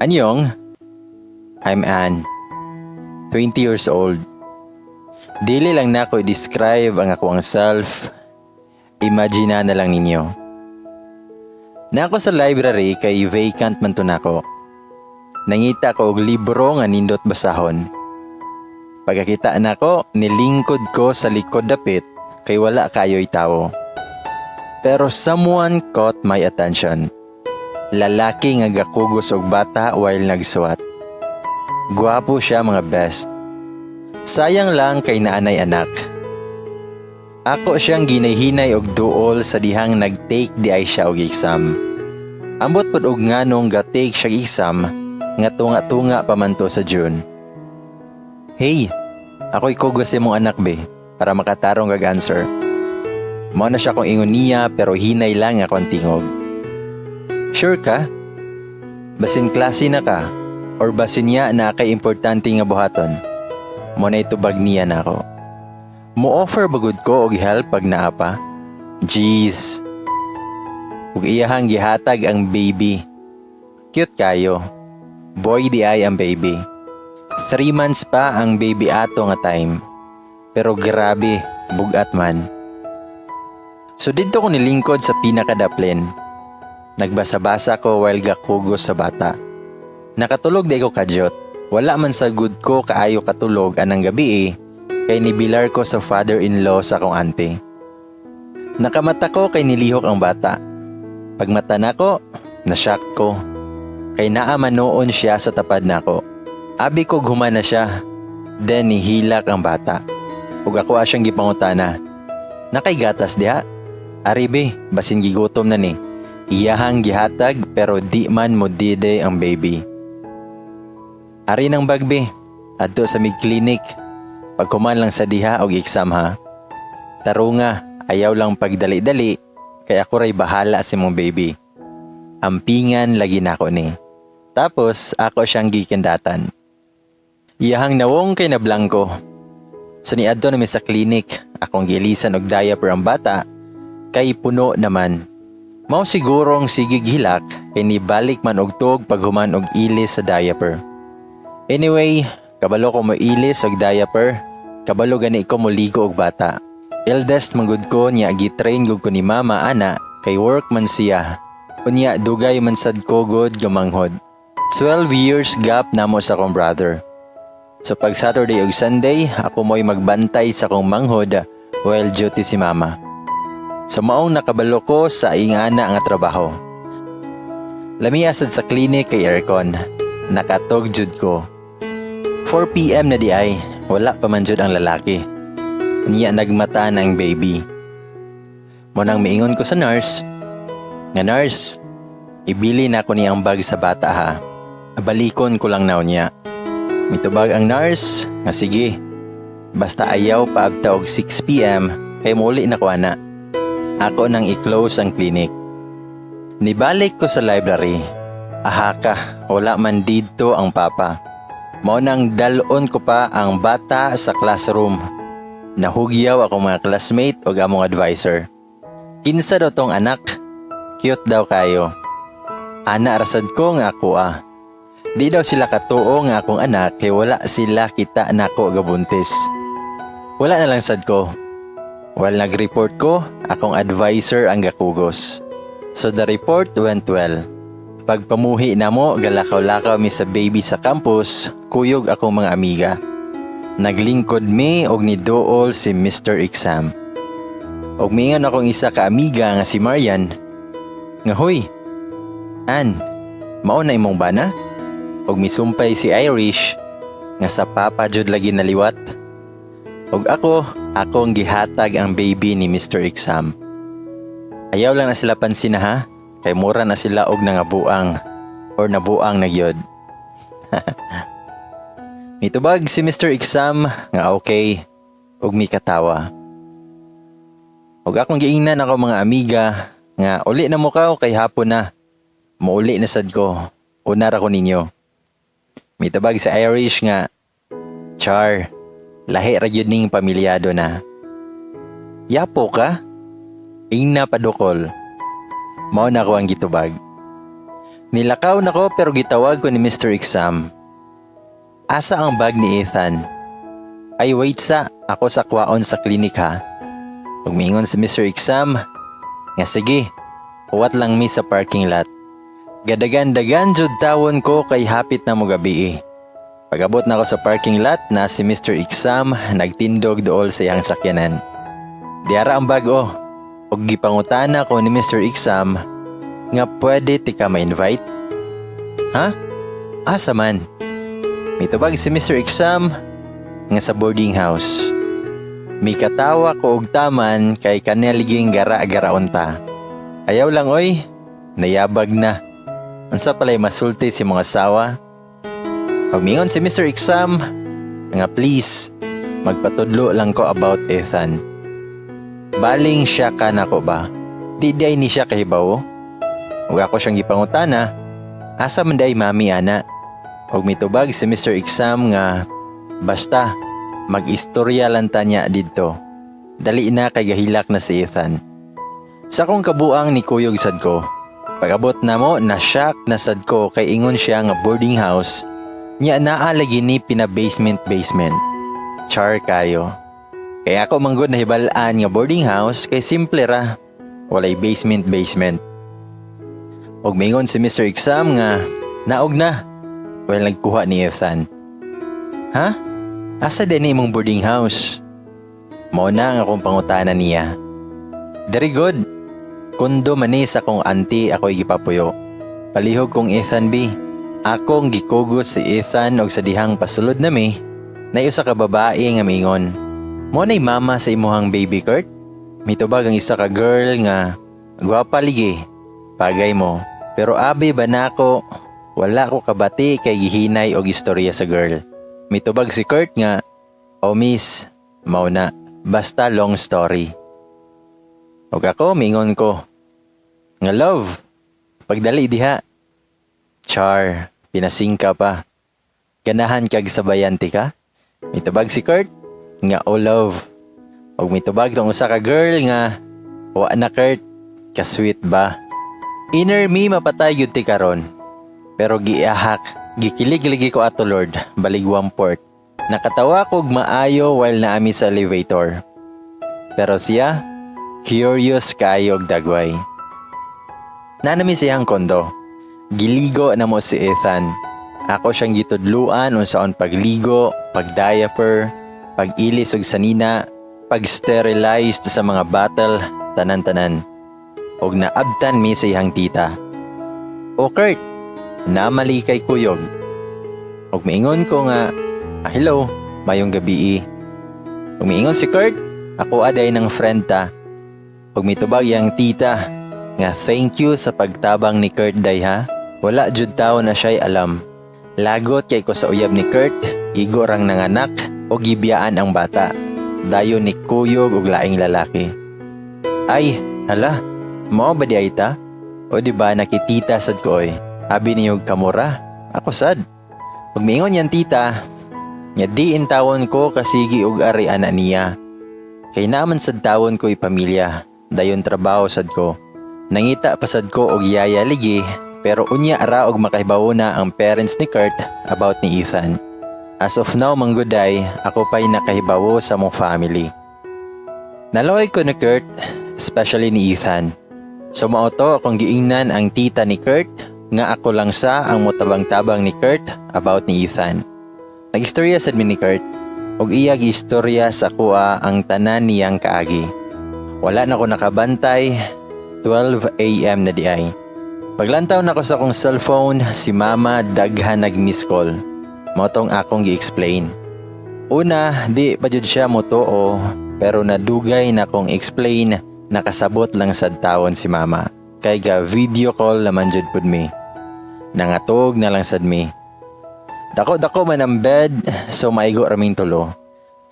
Annyeong, I'm Anne, 20 years old. Dili lang nako i-describe ang akoang self. Imagine na lang ninyo. Naa ko sa library kay vacant man to nako. Nangita ko og libro nga nindot basahon. Pagkakita nako, nilingkod ko sa likod dapit kay wala kayo'y tawo. Pero someone caught my attention. Lalaki nga gakugos og bata while nagsuwat. Gwapo siya, mga best. Sayang lang kay naanay anak. Ako siyang ginayhinay og duol sa dihang nag-take diay siya og exam. Ambot pod og nganong ga-take siya og exam nga tunga-tunga pa man to sa June. "Hey, ako'y kugos imong anak be para makatarong kag answer." Mao na siya kung ingon niya, pero hinay lang akong tingog. "Sure ka? Basin klase na ka or basin niya na kay importante nga buhaton." Mao na itubag niya nako. Mo-offer bagud ko og help pag naa pa. Jeez. Ug iyahang gihatag ang baby. Cute kayo. Boy diay ang baby. 3 months pa ang baby ato nga time. Pero grabe, bugat man. So didto ko nilingkod sa pinakadaplin. Nagbasa-basa ko while gakugos sa bata. Nakatulog diay ko kadyot. Wala man sa gud ko kaayo katulog anang gabi eh, kay nibilar ko sa father-in-law sa akong auntie. Nakamata ko kay nilihok ang bata. Pagmata nako, na-shock ko. Kay naa man noon siya sa tapad nako. Abi ko human na siya. Then nihilak ang bata. Ug ako siyang gipangutana. "Naa kay gatas diha? Ari be, basin gigutom na ni." Iyahang gihatag, pero di man mo dide ang baby. "Ari nang bag be, adto sa mig clinic. Pagkuman lang sa diha og exam ha. Tarunga, ayaw lang pagdali-dali, kay ako ray bahala sa imong baby. Ampingan lagi nako ni." Tapos ako siyang gikindatan. Iyahang nawong kay nablangko. So niadto na mi sa clinic, akong gilisan og diaper ang bata, kay puno naman. Mao sigurong sigig hilak kay nibalik man og tuog paghuman og ilis sa diaper. Anyway, kabalo ko mo ilis og diaper, kabalo gani ko moligo og bata. Eldest man gud ko niya, gitrain gud ko ni mama ana kay work man siya. Unya dugay man sad ko gud gamanghod. 12 years gap namo sa akong brother. So pag Saturday ug Sunday, ako mo'y magbantay sa akong manghod while duty si mama. So maong nakabalo ko sa ingana nga trabaho. Lami sad sa clinic kay aircon. Nakatog jud ko. 4 p.m. na diay, wala pa man jud ang lalaki. Niya nagmata na ang baby. Mao nang miingon ko sa nurse, nga "Nurse, ibili na ko niyang bag sa bata ha. Balikon ko lang na niya." Mitubag ang nurse nga sige. Basta ayaw paabta og 6 p.m. kay muli na ko ana. Ako nang i-close ang clinic. Nibalik ko sa library. Ahaka, wala man didto ang papa. Mao nang dalon ko pa ang bata sa classroom. Nahugyaw ako mga classmate ug among advisor. Kinsa daw tong anak? Cute daw kayo. Ana rasad ko nga ako ah. Di daw sila katuo nga akong anak kay wala sila kita nako gabuntis. Wala na lang sad ko. While nag-report ko, akong advisor ang gakugos. So the report went well. Pagpamuhi namo, galakaw-lakaw mi sa baby sa campus, kuyog akong mga amiga. Naglingkod mi og niduol si Mr. Exam. Og mingon akong isa ka amiga nga si Marian, nga "Huy, Ann, mao na imong bana?" Og misumpay si Irish nga sa papa jud lagi naliwat. Og ako, akong gihatag ang baby ni Mr. Exam. Ayaw lang na sila pansin ha, kay mura na sila og nangabuang or nabuang na gyud. Mitubag si Mr. Exam nga okay ug mikatawa. Ug akong giingnan ako mga amiga nga uli na mo kaw kay hapon na. Muuli na sad ko. Una ra ko ninyo. Mitubag sa Irish nga "Char, lahi ra gyud ning pamilyado na." "Yapo ka? Ingna padukol." Mao na ko ang gitubag. Nilakaw na ko pero gitawag ko ni Mr. Exam. "Asa ang bag ni Ethan?" "Ay, wait sa, ako sa kwaon sa clinic ha." Ug miingon si Mr. Exam nga sige, huwat lang mi sa parking lot. Gadagan-dagan jud tawon ko kay hapit na mo gabi. Pag-abot na ako sa parking lot na si Mr. Exam nagtindog dool sa iyang sakyanan. "Diara ang bag oh." Og gipangutana ko ni Mr. Exam nga pwede tika ma-invite? "Ha? Asa man?" Mitubag si Mr. Exam nga sa boarding house. Mikatawa ko og taman kay kanaliging gara-garaon ta. Ayaw lang oy, nayabag na. Unsa pala'y masulti si mga asawa? Pagmingon si Mr. Exam nga please, magpatudlo lang ko about Ethan. Baling siya ka nako ba? Di diay ni siya kahibaw. Ug ako siyang gipangutana, asa man diay mami ana? Ug mitubag si Mr. Exam nga basta mag-istorya lang ta niya didto. Dali na kay gahilak na si Ethan. Sa akong kabuang ni kuyog sad ko. Pag-abot na mo, na shock na sad ko kay ingon siya nga boarding house niya naa lagi ni pina basement basement. Char kayo. Kaya ako manggod nahibal-an nga boarding house kay simple ra. Walay basement basement. Og mingon si Mr. Exam nga naog na. Well, nagkuha ni Ethan. "Ha? Asa din imong boarding house?" Mao na ang akong pangutana niya. "Very good. Kondo man ni sa akong auntie ako gipapuyo. Palihog kong Ethan B." Akong gikugos si Ethan og sa dihang pasulod nami, na usa ka babae nga miingon, "Mo nay mama sa imuhang baby, Kurt?" Mitubag ang isa ka girl nga, "Gwapa ligi. Pagay mo." Pero abi ba nako, wala ko kabati kay gihinay og istorya sa girl. Mitubag si Kurt nga, "Oh miss, mao na, basta long story." Og ako, mingon ko nga, "Love, pagdali diha." Char, pinasingka pa. "Ganahan kag sabayan ti ka?" Mitubag si Kurt nga, "Oh love." Og mitubag tong usa ka girl nga, "Wa na Kurt, ka-sweet ba?" Inner me, mapatay gyud ti karon. Pero giahak, gikilig-ligi ko ato Lord, baligwang port. Nakatawa kog maayo while naami sa elevator. Pero siya, curious kaayo og dagway. Nanami siyang kondo. Giligo na mo si Ethan. Ako siyang gitudluan unsaon pagligo, pag-diaper, pag-ilis og sanina, pag-sterilized sa mga bottle, tanan-tanan. Og naabtan mi sa iyang tita. "O Kurt, namali kay kuyog." Og miingon ko nga, "Ah, hello, mayong gabi." Og miingon si Kurt, "Ako aday ng friend ta." Og mitubag yang tita nga thank you sa pagtabang ni Kurt day ha. Wala jud tao na siya'y alam. Lagot kay ko sa uyab ni Kurt, igo rang nanganak o gibiyaan ang bata. Dayon ni kuyog og laing lalaki. "Ay, hala, mao ba di ay ta? O di ba nakitita sad ko oy. Abi niyo kamura, ako sad." Ug miingon yan tita, nga di intawon ko kasigi og ari ana niya. Kay naman sad tawon ko pamilya, dayon trabaho sad ko. Nangita pa sad ko og yaya ligi, pero unya ra og makahibawo na ang parents ni Kurt about ni Ethan. As of now mangguday, ako pa'y nakahibawo sa mong family. Naluoy ko ni Kurt, especially ni Ethan. So mao to akong giingnan ang tita ni Kurt nga ako lang sa ang motabang-tabang ni Kurt about ni Ethan. Nag-istorya sad mi ni Kurt ug iya giistorya sa kuha ang tanan niyang kaagi. Wala na ko nakabantay, 12 a.m. na di ay. Paglantaw na ko sa akong cellphone, si mama daghan nag-miss call. Mao tong akong gi-explain. Una, di pa jud siya motuo, pero nadugay na kong explain, nakasabot lang sad tawon si mama. Kay ga video call naman jud pud mi. Nangatog na lang sad mi. Dako-dako man ang bed, so maigo raming tulo.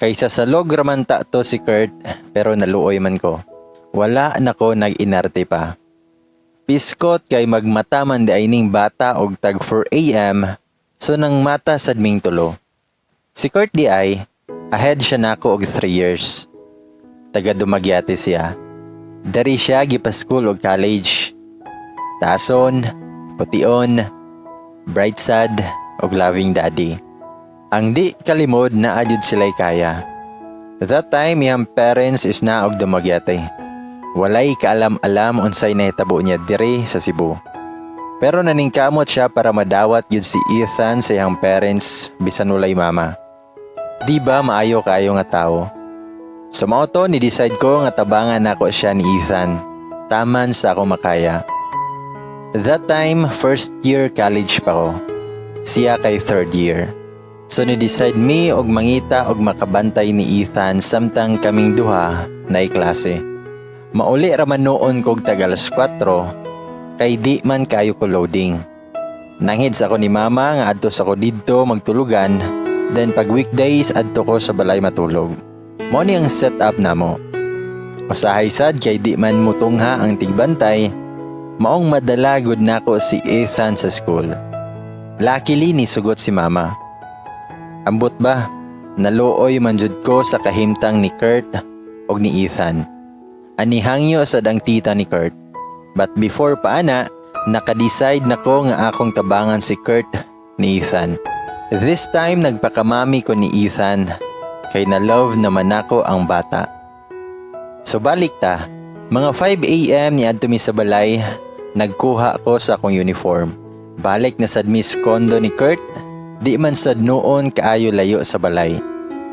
Kaysa sa salog raman ta to si Kurt, pero naluoy man ko. Wala na ko nag-inarte pa. Piskot kay magmata man di ay ning bata og tag 4 a.m. So nang mata sad ming tulo. Si Kurt di ay, ahead siya nako og 3 years. Taga Dumaguete siya. Dari siya gipa-school og college. Tason, Pution, bright sad, ug loving daddy. Ang di kalimod naa jud sila'y kaya. That time, iyang parents is naa og Dumaguete. Walay kaalam-alam unsay nahitabo niya diri sa Cebu. Pero naningkamot siya para madawat gyud si Ethan sa iyang parents bisan walay mama. Di ba maayo kaayo nga tao? So mao to, ni-decide ko nga tabangan nako siya ni Ethan. Taman sa ako makaya. That time, first year college pa ko. Siya kay third year. So ni-decide mi og mangita og makabantay ni Ethan samtang kaming duha na klase. Mauli ra man noon kog tag alas 4 kay di man kayo ko loading. Nanghid sa ako ni Mama nga adto sa ko didto magtulugan, then pag weekdays adto ko sa balay matulog. Mao ni ang setup namo. Usahay sad kay di man mutungha ang tigbantay, maong madala gud nako si Ethan sa school. Luckily, nisugot si Mama. Ambot ba, naluoy man jud ko sa kahimtang ni Kurt og ni Ethan. Anihangyo sad ang tita ni Kurt. But before pa ana, naka-decide na ko nga akong tabangan si Kurt ni Ethan. This time, nagpakamami ko ni Ethan kay na love naman nako ang bata. So balik ta, mga 5 a.m. ni adto mi sa balay, nagkuha ko sa akong uniform. Balik na sad mi sa condo ni Kurt, di man sad noon kaayo layo sa balay.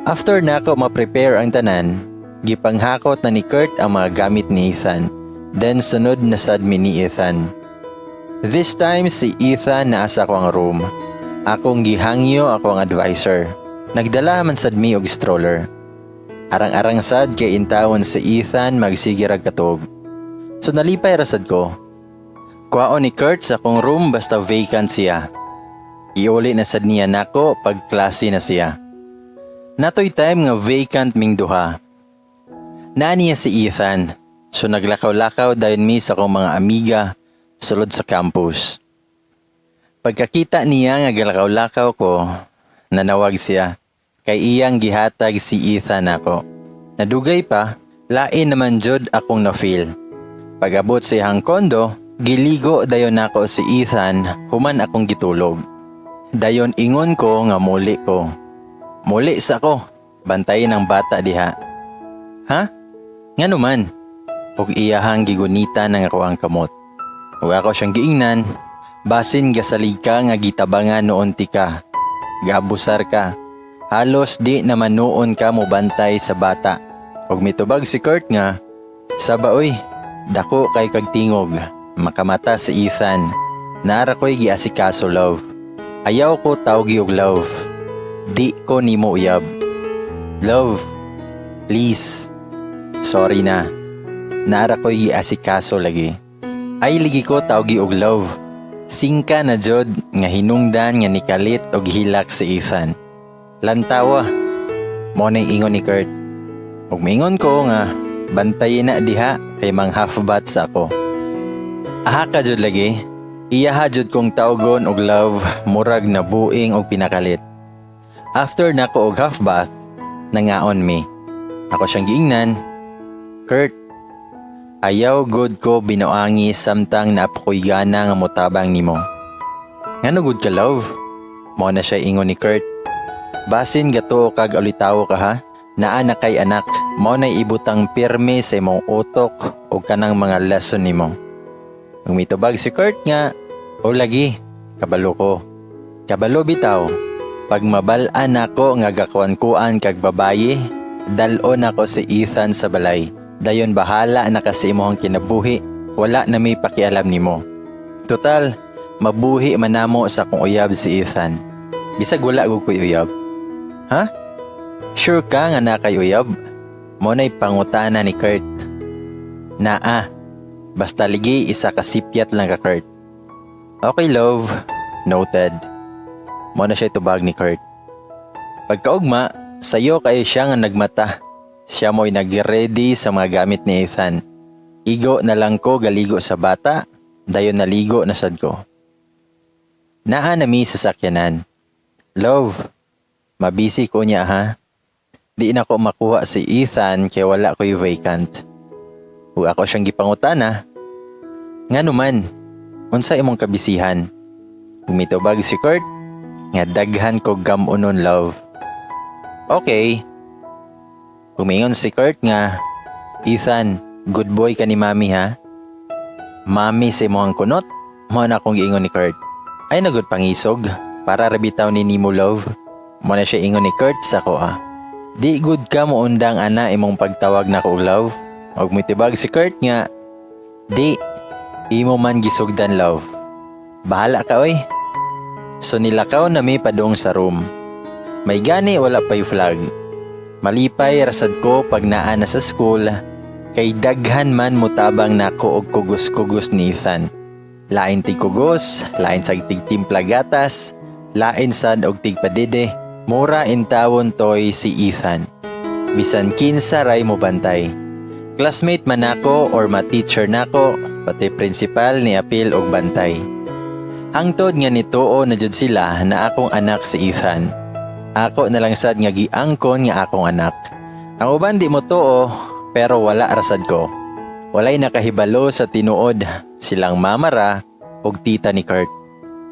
After nako ma-prepare ang tanan, gipanghakot na ni Kurt ang mga gamit ni Ethan. Then sunod na sad mi ni Ethan. This time, si Ethan naa sa akong room. Akong gihangyo ako ang advisor. Nagdala man sad mi og stroller. Arang-arang sad kay intawon si Ethan magsige rag katog. So nalipay ra sad ko. Kuhaon ni Kurt sa akong room basta vacant siya. Iuli na sad niya nako pag klase na siya. Natoy time nga vacant ming duha. Naa niya si Ethan. So naglakaw-lakaw dayon mi sa akong mga amiga sulod sa campus. Pagkakita niya nga galakaw-lakaw ko, nanawag siya. Kay iyang gihatag si Ethan ako. Nadugay pa, lain naman jud akong na-feel. Pag-abot sa iyang kondo, giligo dayon nako si Ethan human akong gitulog. Dayon ingon ko nga muli ko. "Muli sa ko, bantayin ang bata diha." "Ha? Ngano man?" Og iyahang gigunitan ang ako ang kamot. Ug ako siyang giingnan, "Basin gasalig ka nga gitabangan noon ti ka. Gaabusar ka. Halos di naman noon ka mobantay sa bata." Ug mitubag si Kurt nga, "Saba oy, dako kay kag tingog, makamata si Ethan. Naa ra ko'y giasikaso, love." "Ayaw ko tawgi og love. Di ko nimo uyab." "Love, please. Sorry na. Naa ra ko'y giasikaso lagi." "Ay ligi ko tawgi og love." Singka na jud nga hinungdan nga nikalit og hilak si Ethan. "Lantawa." Mao na'y ingon ni Kurt. Ug miingon ko nga bantayin na diha kay mang half bath sa ako. Aha ka jud lagi. Iyaha jud kong tawgon og love, murag na buing og pinakalit. After nako og half bath, nangaon mi. Ako siyang giingnan, "Kurt, ayaw gud ko binuangi samtang naa pa ko'y gana nga motabang nimo." "Ngano gud ka, love?" Mao na siya ingon ni Kurt. "Basin gato kag ulitawo ka ha. Naa na kay anak, mao na ibutang pirme sa imong utok og kanang mga lesson nimo." Ug mitubag si Kurt nga, "O lagi, kabalo ko." "Kabalo bitaw, pag mabal-an nako nga gakuan-kuan kag babaye, dal-on nako si Ethan sa balay. Dayon bahala na ka sa imong kinabuhi, wala na may pakialam nimo. Total, mabuhi man namo sa akong uyab si Ethan. Bisag wala gud ko'y uyab." "Ha? Sure ka nga naa kay uyab?" Mao na'y pangutana ni Kurt. "Naa. Basta ligi isa ka sipyat lang ka, Kurt." "Okay love, noted." Mao na siya tubag ni Kurt. Pagkaugma, sayo kayo siya nga nagmata. Siya mo'y nag-ready sa mga gamit ni Ethan. Igo na lang ko galigo sa bata, dayon naligo na sad ko. Naa na mi sa sakyanan. "Love, mabisi ko niya ha. Di na ko makuha si Ethan kay wala ko'y vacant." Ug ako siyang gipangutana, "Ngano man?" Unsa imong kabisihan? Mitubag si Kurt nga daghan ko gam-onon, love. Okay. Miingon si Kurt nga, "Ethan, good boy ka ni Mami, ha?" "Mami sa imong kunot," mao na akong giingon ni Kurt. "Ay na gud pangisog, para ra bitaw ni nimo, love," mao na siya ingon ni Kurt sa ko ah. "Di gud ka mo undang ana imong pagtawag nako og love." Og mitibag si Kurt nga, "Di, imo man gisugdan, love. Bahala ka oy." So nilakaw na mi padung sa room. May gani wala pa'y flag. Malipay rasad ko pag naa na sa school kay daghan man mutabang nako og kugos-kugos ni Ethan. Lain tig kugos, lain sa tig timpla gatas, lain sad og tigpadede. Mura intawon toy si Ethan. Bisan kinsa ray mo bantay. Classmate man nako or ma-teacher nako, pati principal ni apil og bantay. Hangtod nga nituo na jud sila na akong anak si Ethan. Ako na lang sad nga giangkon nga akong anak. Ang uban di mo tuo, pero wala rasad ko. Walay nakahibalo sa tinuod, silang mama ra og tita ni Kurt.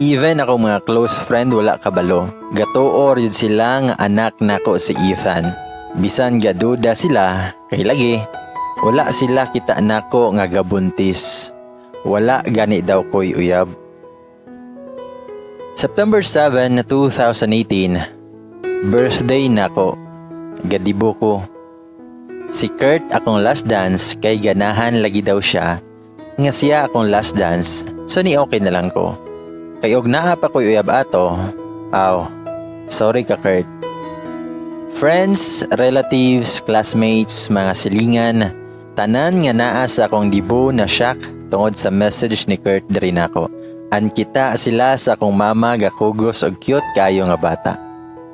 Even ako mga close friend wala kabalo. Gatuo jud sila nga anak nako si Ethan. Bisan gaduda sila kay lagi wala sila kita nako nga gabuntis. Wala gani daw ko'y uyab. September 7, 2018, birthday nako. Gadibo ko. Si Kurt akong last dance kay ganahan lagi daw siya nga siya akong last dance, so ni okay na lang ko. Kay og naa pa ko'y uyab ato, aw, sorry ka, Kurt. Friends, relatives, classmates, mga silingan, tanan nga naa sa akong dibo na shock tungod sa message ni Kurt diri nako. An kita sila sa akong mama gakugos og cute kayo nga bata.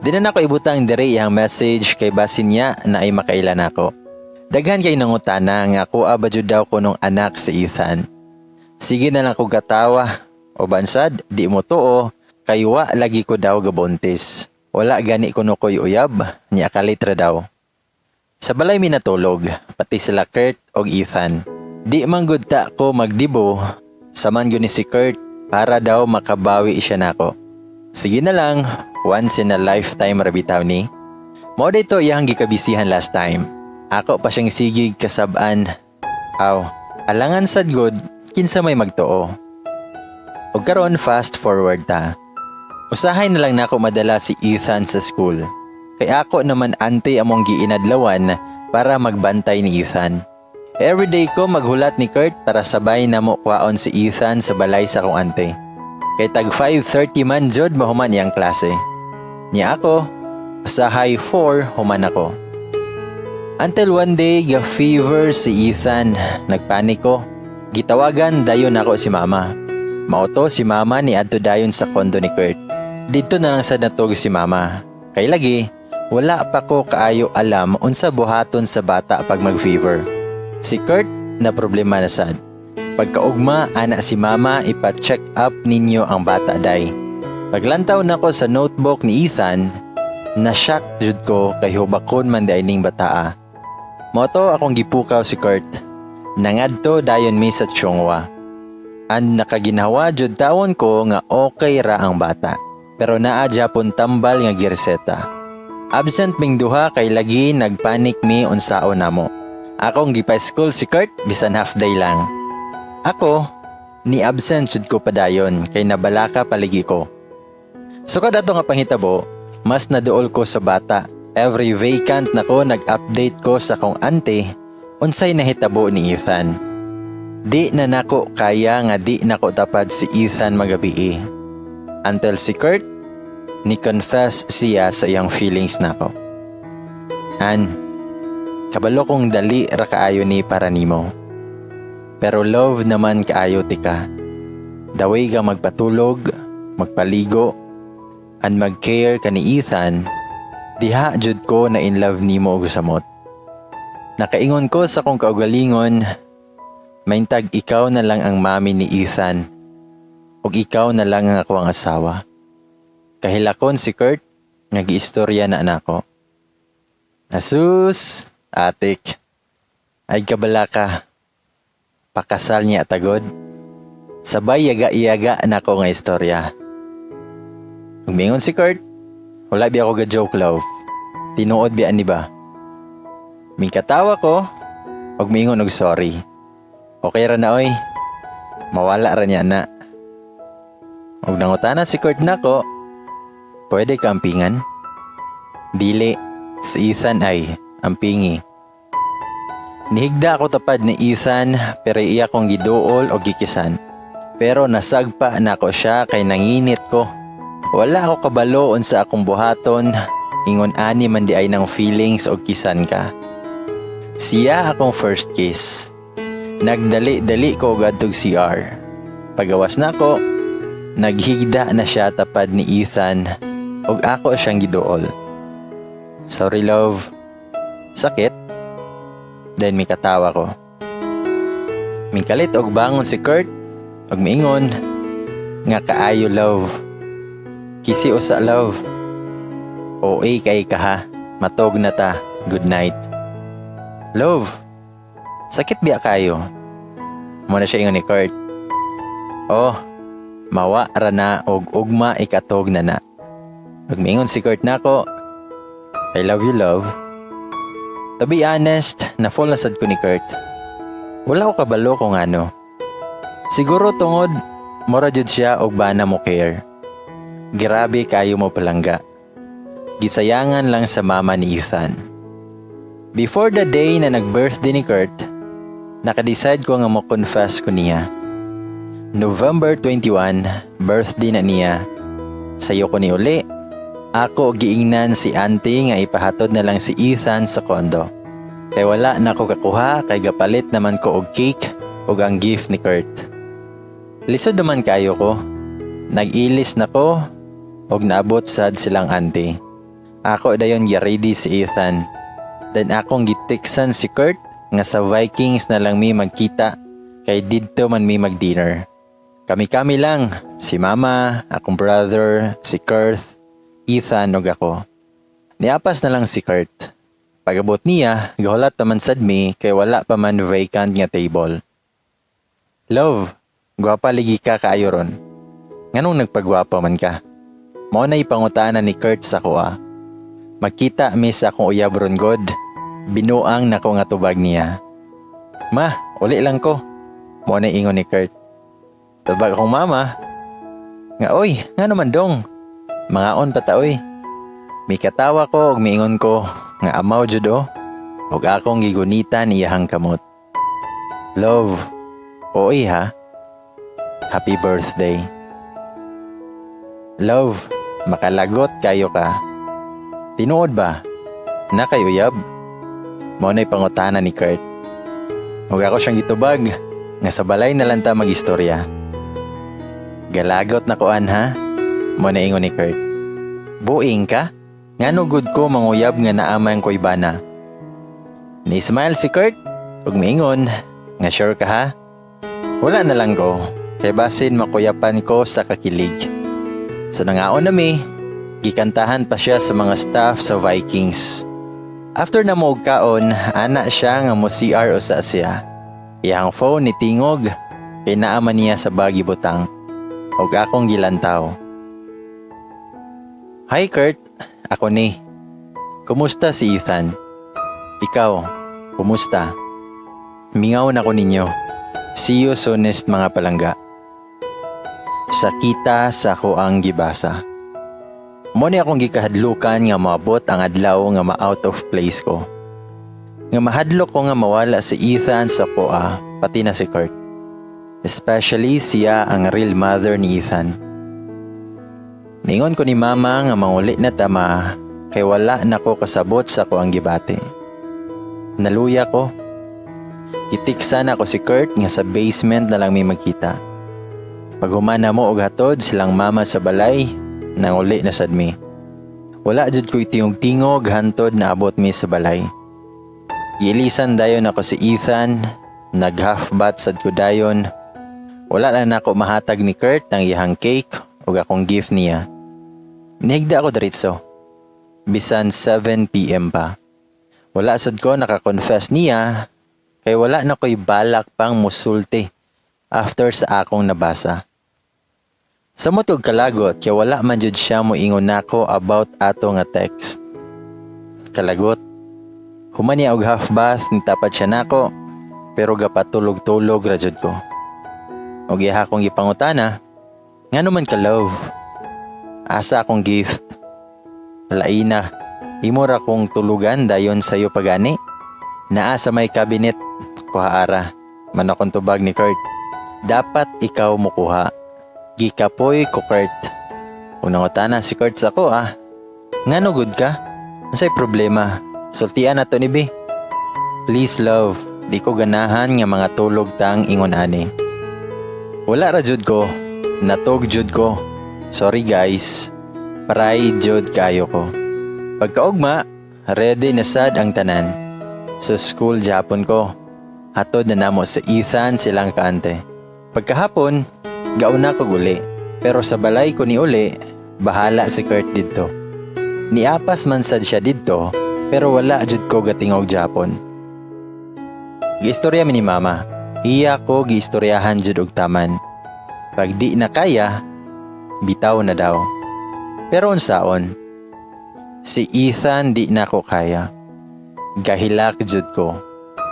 Di na nako ibutang diri iyang message kay basin niya na ay makaila nako. Daghan kay nangutana nga akoa ba jud daw kunong anak si Ethan. Sige na lang ko katawa o bansad di mo tuo kay wa lagi ko daw gabuntis. Wala gani kuno ko'y uyab, niya kalitra daw. Sa balay mi natulog, pati sila Kurt og Ethan. Di man gud ta ko magdibo, saman gud ni si Kurt para daw makabawi siya nako. Sige na lang, once in a lifetime ra bitaw ni. Mao dito iyang gikabisihan last time. Ako pa siyang sigig kasab-an. Aw, alangan sad gud kinsa may magtuo. Og karon fast forward ta. Usahay na lang nako madala si Ethan sa school. Kay ako naman ante among giinadlawan para magbantay ni Ethan. Everyday ko maghulat ni Kurt para sabay na mo kwaon si Ethan sa balay sa akong ante. Kay tag 5:30 man jud mahuman iyang klase. Nya ako, usahay 4 human ako. Until one day, ga fever si Ethan. Nagpanik ko. Gitawagan dayon ako si Mama. Mauto si Mama ni adto dayon sa kondo ni Kurt. Didto na lang sa natog si Mama. Kay lagi, wala pa ko kaayo alam unsa buhaton sa bata pag mag-fever. Si Kurt na problema na sad. Pagkaugma, ana si Mama, ipa-check up ninyo ang bata day. Paglantaw nako sa notebook ni Ethan, na-shock jud ko kay hubakon man di ning bataa. Moto akong gipukaw si Kurt. Nangadto dayon mi sa Chong Hua. An nakaginhawa jud tawon ko nga okay ra ang bata. Pero naa japon tambal nga gireseta. Absent ming duha kay lagi nagpanik mi unsao namo. Akong gipa-school si Kurt bisan half day lang. Ako, ni absent jud ko padayon kay nabalaka paligi ko. So kada ato nga panghitabo, mas naduol ko sa bata. Every vacant nako nag-update ko sa akong ante unsay nahitabo ni Ethan. Di na nako kaya nga di nako tapad si Ethan magabii. Until si Kurt ni confess siya sa iyang feelings nako. "An, kabalo kong dali ra kaayo ni para nimo. Pero love naman kaayo tika. The way ka magpatulog, magpaligo, and mag-care ka ni Ethan, diha jud ko na in love nimo og samot. Nakaingon ko sa akong kaugalingon, maintag ikaw na lang ang mami ni Ethan, ug ikaw na lang ang akong asawa." Kahilakon si Kurt, nag-istorya na nako. Asus, atik. Ay kabala ka. Pakasal niya tagod. Sabay yaga-yaga nako nga istorya. Ug miingon si Kurt, "Wala biya ako ga-joke, love. Tinuod biya ni ba?" Mingkatawa ko, ug miingon og sorry. Okay ra na oy. Mawala ra niya na. Ug nangutana si Kurt nako, "Pwede ka ampingan?" "Dili, si Ethan ay ampingi." Nihigda ako tapad ni Ethan pero iya kong giduol o gikisan. Pero nasagpa nako siya kay nanginit ko. Wala ako kabalo unsa akong buhaton, ingon ani man di ay ng feelings og kisan ka. Siya akong first kiss. Nagdali-dali ko gadtog CR. Pagawas nako, naghigda na siya tapad ni Ethan ug ako siyang giduol. "Sorry, love. Sakit?" Then mikatawa ko. Mikalit og bangon si Kurt ug miingon nga, "Kaayo, love. Kisi usa, love. OA kay ka ha. Matog na ta. Good night." "Love. Sakit biya kayo?" Mao na siya ingon ni Kurt. "Oh, mawa ra na og ugma ikatog na na." Ug miingon si Kurt nako, "I love you, love." To be honest, na-fall na sad ko ni Kurt. Wala ko kabalo kung ano. Siguro tungod mura jud siya og bana mo care. Grabe kayo mo palangga. Gisayangan lang sa mama ni Ethan. Before the day na nag-birthday ni Kurt, naka-decide ko nga mo confess ko niya. November 21, birthday na niya. Sayo ko ni uli. Ako giingnan si auntie nga ipahatod na lang si Ethan sa condo. Kay wala na ko kakuha kay gapalit naman ko og cake ug ang gift ni Kurt. Lisod naman kayo ko. Nag-ilis na ko ug naabot sad silang auntie. Ako dayon gi-ready si Ethan. Then akong giteksan si Kurt nga sa Vikings na lang mi magkita kay didto man mi mag-dinner. Kami-kami lang, si mama, akong brother, si Kurt, Ethan ug ako. Niapas na lang si Kurt. Pag-abot niya, gahulat pa man sad mi kay wala pa man vacant nga table. "Love, gwapa ligi ka kaayo ron. Nganong nagpagwapa man ka?" Mao na ipangutana ni Kurt sa kuha. "Magkita mi sa akong uyab ron god." Binuang nako nga tubag niya. "Ma, uli lang ko." Mao na ingon ni Kurt. Tubag akong mama nga, "Oy, nga naman dong? Mangaon pa ta oy." Mikatawa ko ug miingon ko nga amaw jud oh. Ug akong gigunitan iyahang kamot. "Love, oy ha. Happy birthday. Love, makalagot kayo ka. Tinuod ba? Naa kay uyab?" Mao na'y pangutana ni Kurt. Ug ako siyang gitubag nga sa balay na lang ta magistorya. "Galagot na kuan ha?" Mao na ingon ni Kurt. "Buing ka? Ngano gud ko manguyab nga naa man ko'y bana?" Ni-smile si Kurt ug miingon nga, "Sure ka ha?" Wala na lang ko kay basin makuyapan ko sa kakilig. So nangaon na mi, gikantahan pa siya sa mga staff sa Vikings. After na mo og kaon, ana siya nga mo CR usa siya. Iyang phone ni tingog kay naa man niya sa bag gibutang. Og akong gilantaw. "Hi Kurt, ako ni. Kumusta si Ethan? Ikaw, kumusta? Mingaw na ko ninyo. See you soonest, mga palangga." Sakita sa ako ang gibasa. Mao ni akong gikahadlukan nga moabot ang adlaw nga ma-out of place ko. Nga mahadlok ko nga mawala si Ethan sa koa, pati na si Kurt. Especially siya ang real mother ni Ethan. Ningon ko ni mama nga manguli na ta, ma, kay wala na ko kasabot sa ko ang gibati. Naluya ko. Gitiksan ako si Kurt nga sa basement na lang may magkita. Paghuman namo og hatod silang mama sa balay, nanguli na sad mi. Wala jud ko'y tingog-tingog hantod naabot mi sa balay. Giilisan dayon ako si Ethan, nag half bath sad ko dayon. Wala na nako mahatag ni Kurt ang iyahang cake ug akong gift niya. Nihigda ako diretso. Bisan 7 p.m. pa. Wala sad ko naka-confess niya kay wala na ko'y balak pang musulti. after sa akong nabasa. Samot og kalagot kay wala man jud siya moingon nako about ato nga text. Kalagot. Human niya og half bath, nitapat siya nako, pero gapatulog-tulog ra jud ko. Og iya akong gipangutana, "Ngano man ka, love? Asa akong gift? Laina, imo ra kong tulugan dayon sayo pagani." "Naa sa may cabinet, kuha ara," man akong tubag ni Kurt. "Dapat ikaw mukuha." Gikapoy ko Kurt. Unang si Kurt sa ako ah. "Ngano gud ka? Unsay problema? Sultian na to ni bi." "Please, love, di ko ganahan nga mga tulog tang ingon ani." Wala ra jud ko. Natog jud ko. Sorry, guys. Pride jud kayo ko. Pagkaugma, ready na sad ang tanan. Sa school Japon ko. Hatod na namo sa Ethan silang kaante. Pagkahapon, gauna ko guli. Pero sa balay ko ni uli, bahala si Kurt didto. Niapas man sad siya didto, pero wala jud ko gatingog Japon. Giistorya mi ni Mama. Iya ko giistoryahan jud og taman. Pag di na kaya, bitaw na daw. Pero unsaon? Si Ethan, di na ko kaya. Gahilak jud ko.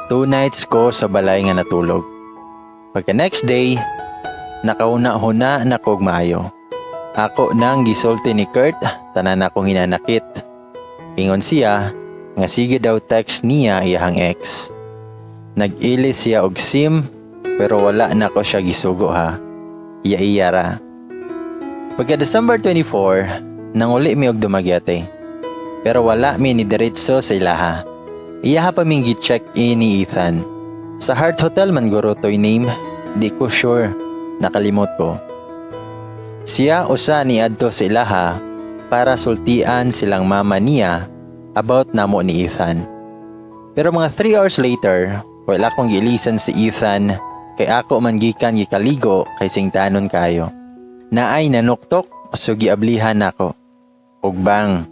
2 nights ko sa balay nga natulog. Pagka next day, nakauna-huna na kog maayo. Ako nang gisulti ni Kurt, tanan akong hinanakit. Ingon siya, nga sige daw text niya iyahang ex. Nag-ilis siya og SIM, pero wala na ko siya gisugo ha. Iya-iya ra. Pagka December 24, nanguli mi og Dumaguete. Pero wala mi ni diretso sa ilaha. Iyaha pa ming gi-check-in ni Ethan. Sa Heart Hotel man guro to'y name, di ko sure, nakalimot ko. Siya usa ni adto sa ilaha para sultian silang mama niya about namo ni Ethan. Pero mga 3 hours later, wala akong giilisan si Ethan kay ako man gikan gikaligo kay singtanon kayo. Naay nanuktok, so giablihan nako. Ug bang,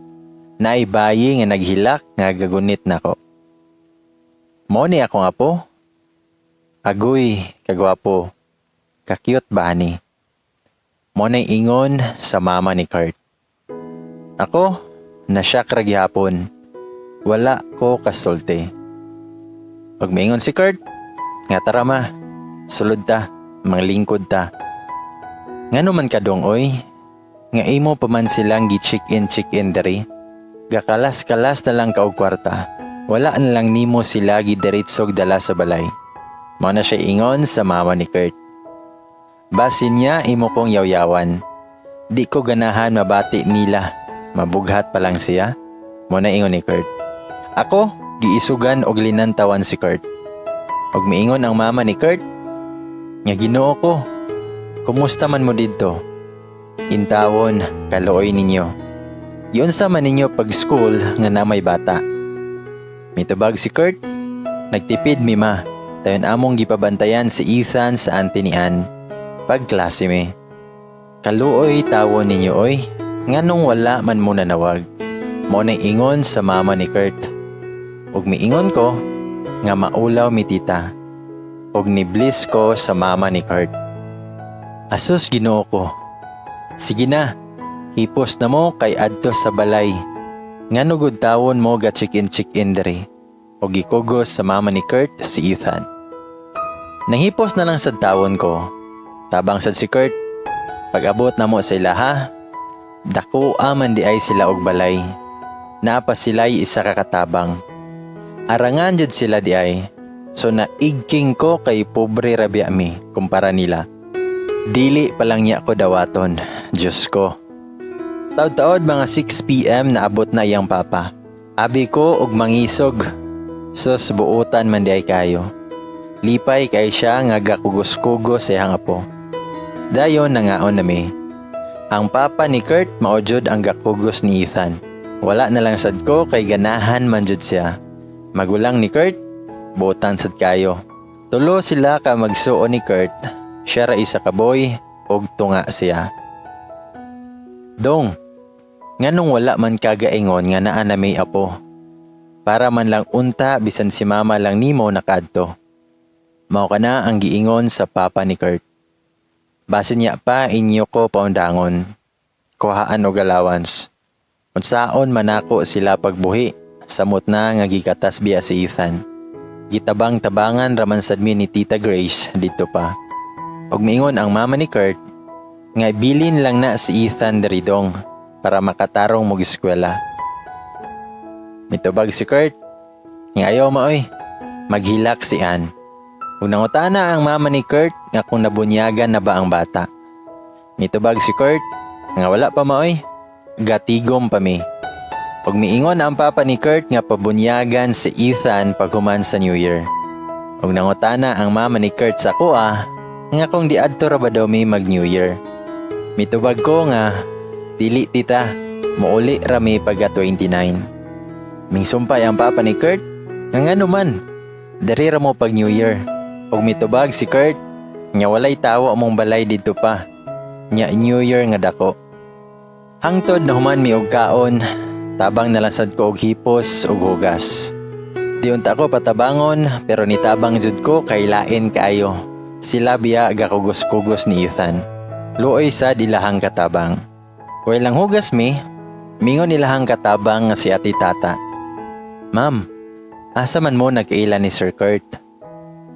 naay bayi nga naghilak nga gagunit nako. Mo ni ako nga po. "Agoy, kagwapo. Ka-cute ba ani?" Mo na'y ingon sa mama ni Kurt. Ako, na-shock ra gihapon. Wala ko kasulti. Pag maingon si Kurt, nga tara ma, sulod ta, manglingkod ta. "Ngano man kadong oy, nga imo pa man silang gi-check-in check-in diri. Gakalas-kalas na lang ka og kwarta. Wala na lang nimo sila gidiretsog dala sa balay." Mao na siya ingon sa mama ni Kurt. "Basin niya imo kong yawyawan. Di ko ganahan mabati nila. Mabughat pa lang siya." Mo na ingon ni Kurt. Ako, giisugan og linantawan si Kurt. Og miingon ang mama ni Kurt, nga Ginoo ko, kumusta man mo didto? Intawon, kaluoy ninyo. Giunsa man ninyo pag school nga na may bata?" Mitubag si Kurt, "Nagtipid mi, ma. Tayon among gipabantayan si Ethan sa auntie ni Ann. Pagklase mi." "Kaluoy tawon ninyo oy, nganong wala man mo nanawag?" Mo na ingon sa mama ni Kurt. Ug miingon ko nga maulaw mi, tita. Ug ni-bless ko sa mama ni Kurt. Asus, Ginoo ko. "Sige na, hipos na mo kay adto sa balay. Ngano gud tawon mo ga check-in check-in diri?" Og gikugos sa mama ni Kurt si Ethan. Nahipos na lang sa tawon ko. Tabang sad si Kurt. Pag-abot na mo sa ilaha, dako man di ay sila og balay. Naa pa sila'y isa ka katabang. Arangan jud sila di ay. So naigking ko kay pobre ra biya mi kumpara nila. Dili pa lang niya ko dawaton. Diyos ko. Taod-taod mga 6 p.m. naabot na iyang papa. Abi ko og mangisog. Sus, buutan man di ay kayo. Lipay kay siya nga gakugos-kugos sa iyang apo. Dayon nangaon nami. Ang papa ni Kurt mao jud ang gakugos ni Ethan. Wala na lang sad ko kay ganahan man jud siya. Magulang ni Kurt, buutan sad kayo. Tulo sila ka magsuon ni Kurt. Siya ra isa ka boy ug tunga siya. "Dong, nganong wala man kagaingon nga naa na may apo? Para man lang unta bisan si mama lang nimo nakaadto." Mao kana ang giingon sa papa ni Kurt. Basin niya pa inyo ko paundangon. Kuhaan og allowance. Unsaon man nako sila pagbuhi, samot na nga gigatas biya si Ethan. Gitabang-tabangan raman sad mi ni Tita Grace didto pa. Og miingon ang mama ni Kurt nga ibilin lang na si Ethan diri, dong, para makatarong mo eskwela. Mitubag si Kurt nga ayaw maoy, maghilak si Ann. Ug nangutana ang mama ni Kurt nga kung nabunyagan na ba ang bata. Mitubag si Kurt nga wala pa maoy, gatigom pa mi. Ug miingon ang papa ni Kurt nga pabunyagan si Ethan paghuman sa New Year. Ug nangutana ang mama ni Kurt sa akoa nga kung diadto ra ba daw mi mag New Year. Mitubag ko nga dili, tita, muuli ra mi pagka 29. Mingsumpay ang papa ni Kurt nga ngano man, diri ra mo pag New Year. Ug mitubag si Kurt nga walay tawo among balay didto pa. Nya New Year nga dako. Hangtod nahuman mi og kaon, tabang na lang sad ko og hipos ug hugas. Di unta ko patabangon, pero nitabang jud ko kay lain kaayo. Sila biya gakugos-kugos ni Ethan. Luoy sa ilahang katabang. While nanghugas mi, mingon ilahang katabang nga si Ate Tata. "Ma'am, asa man mo nag-ila ni Sir Kurt?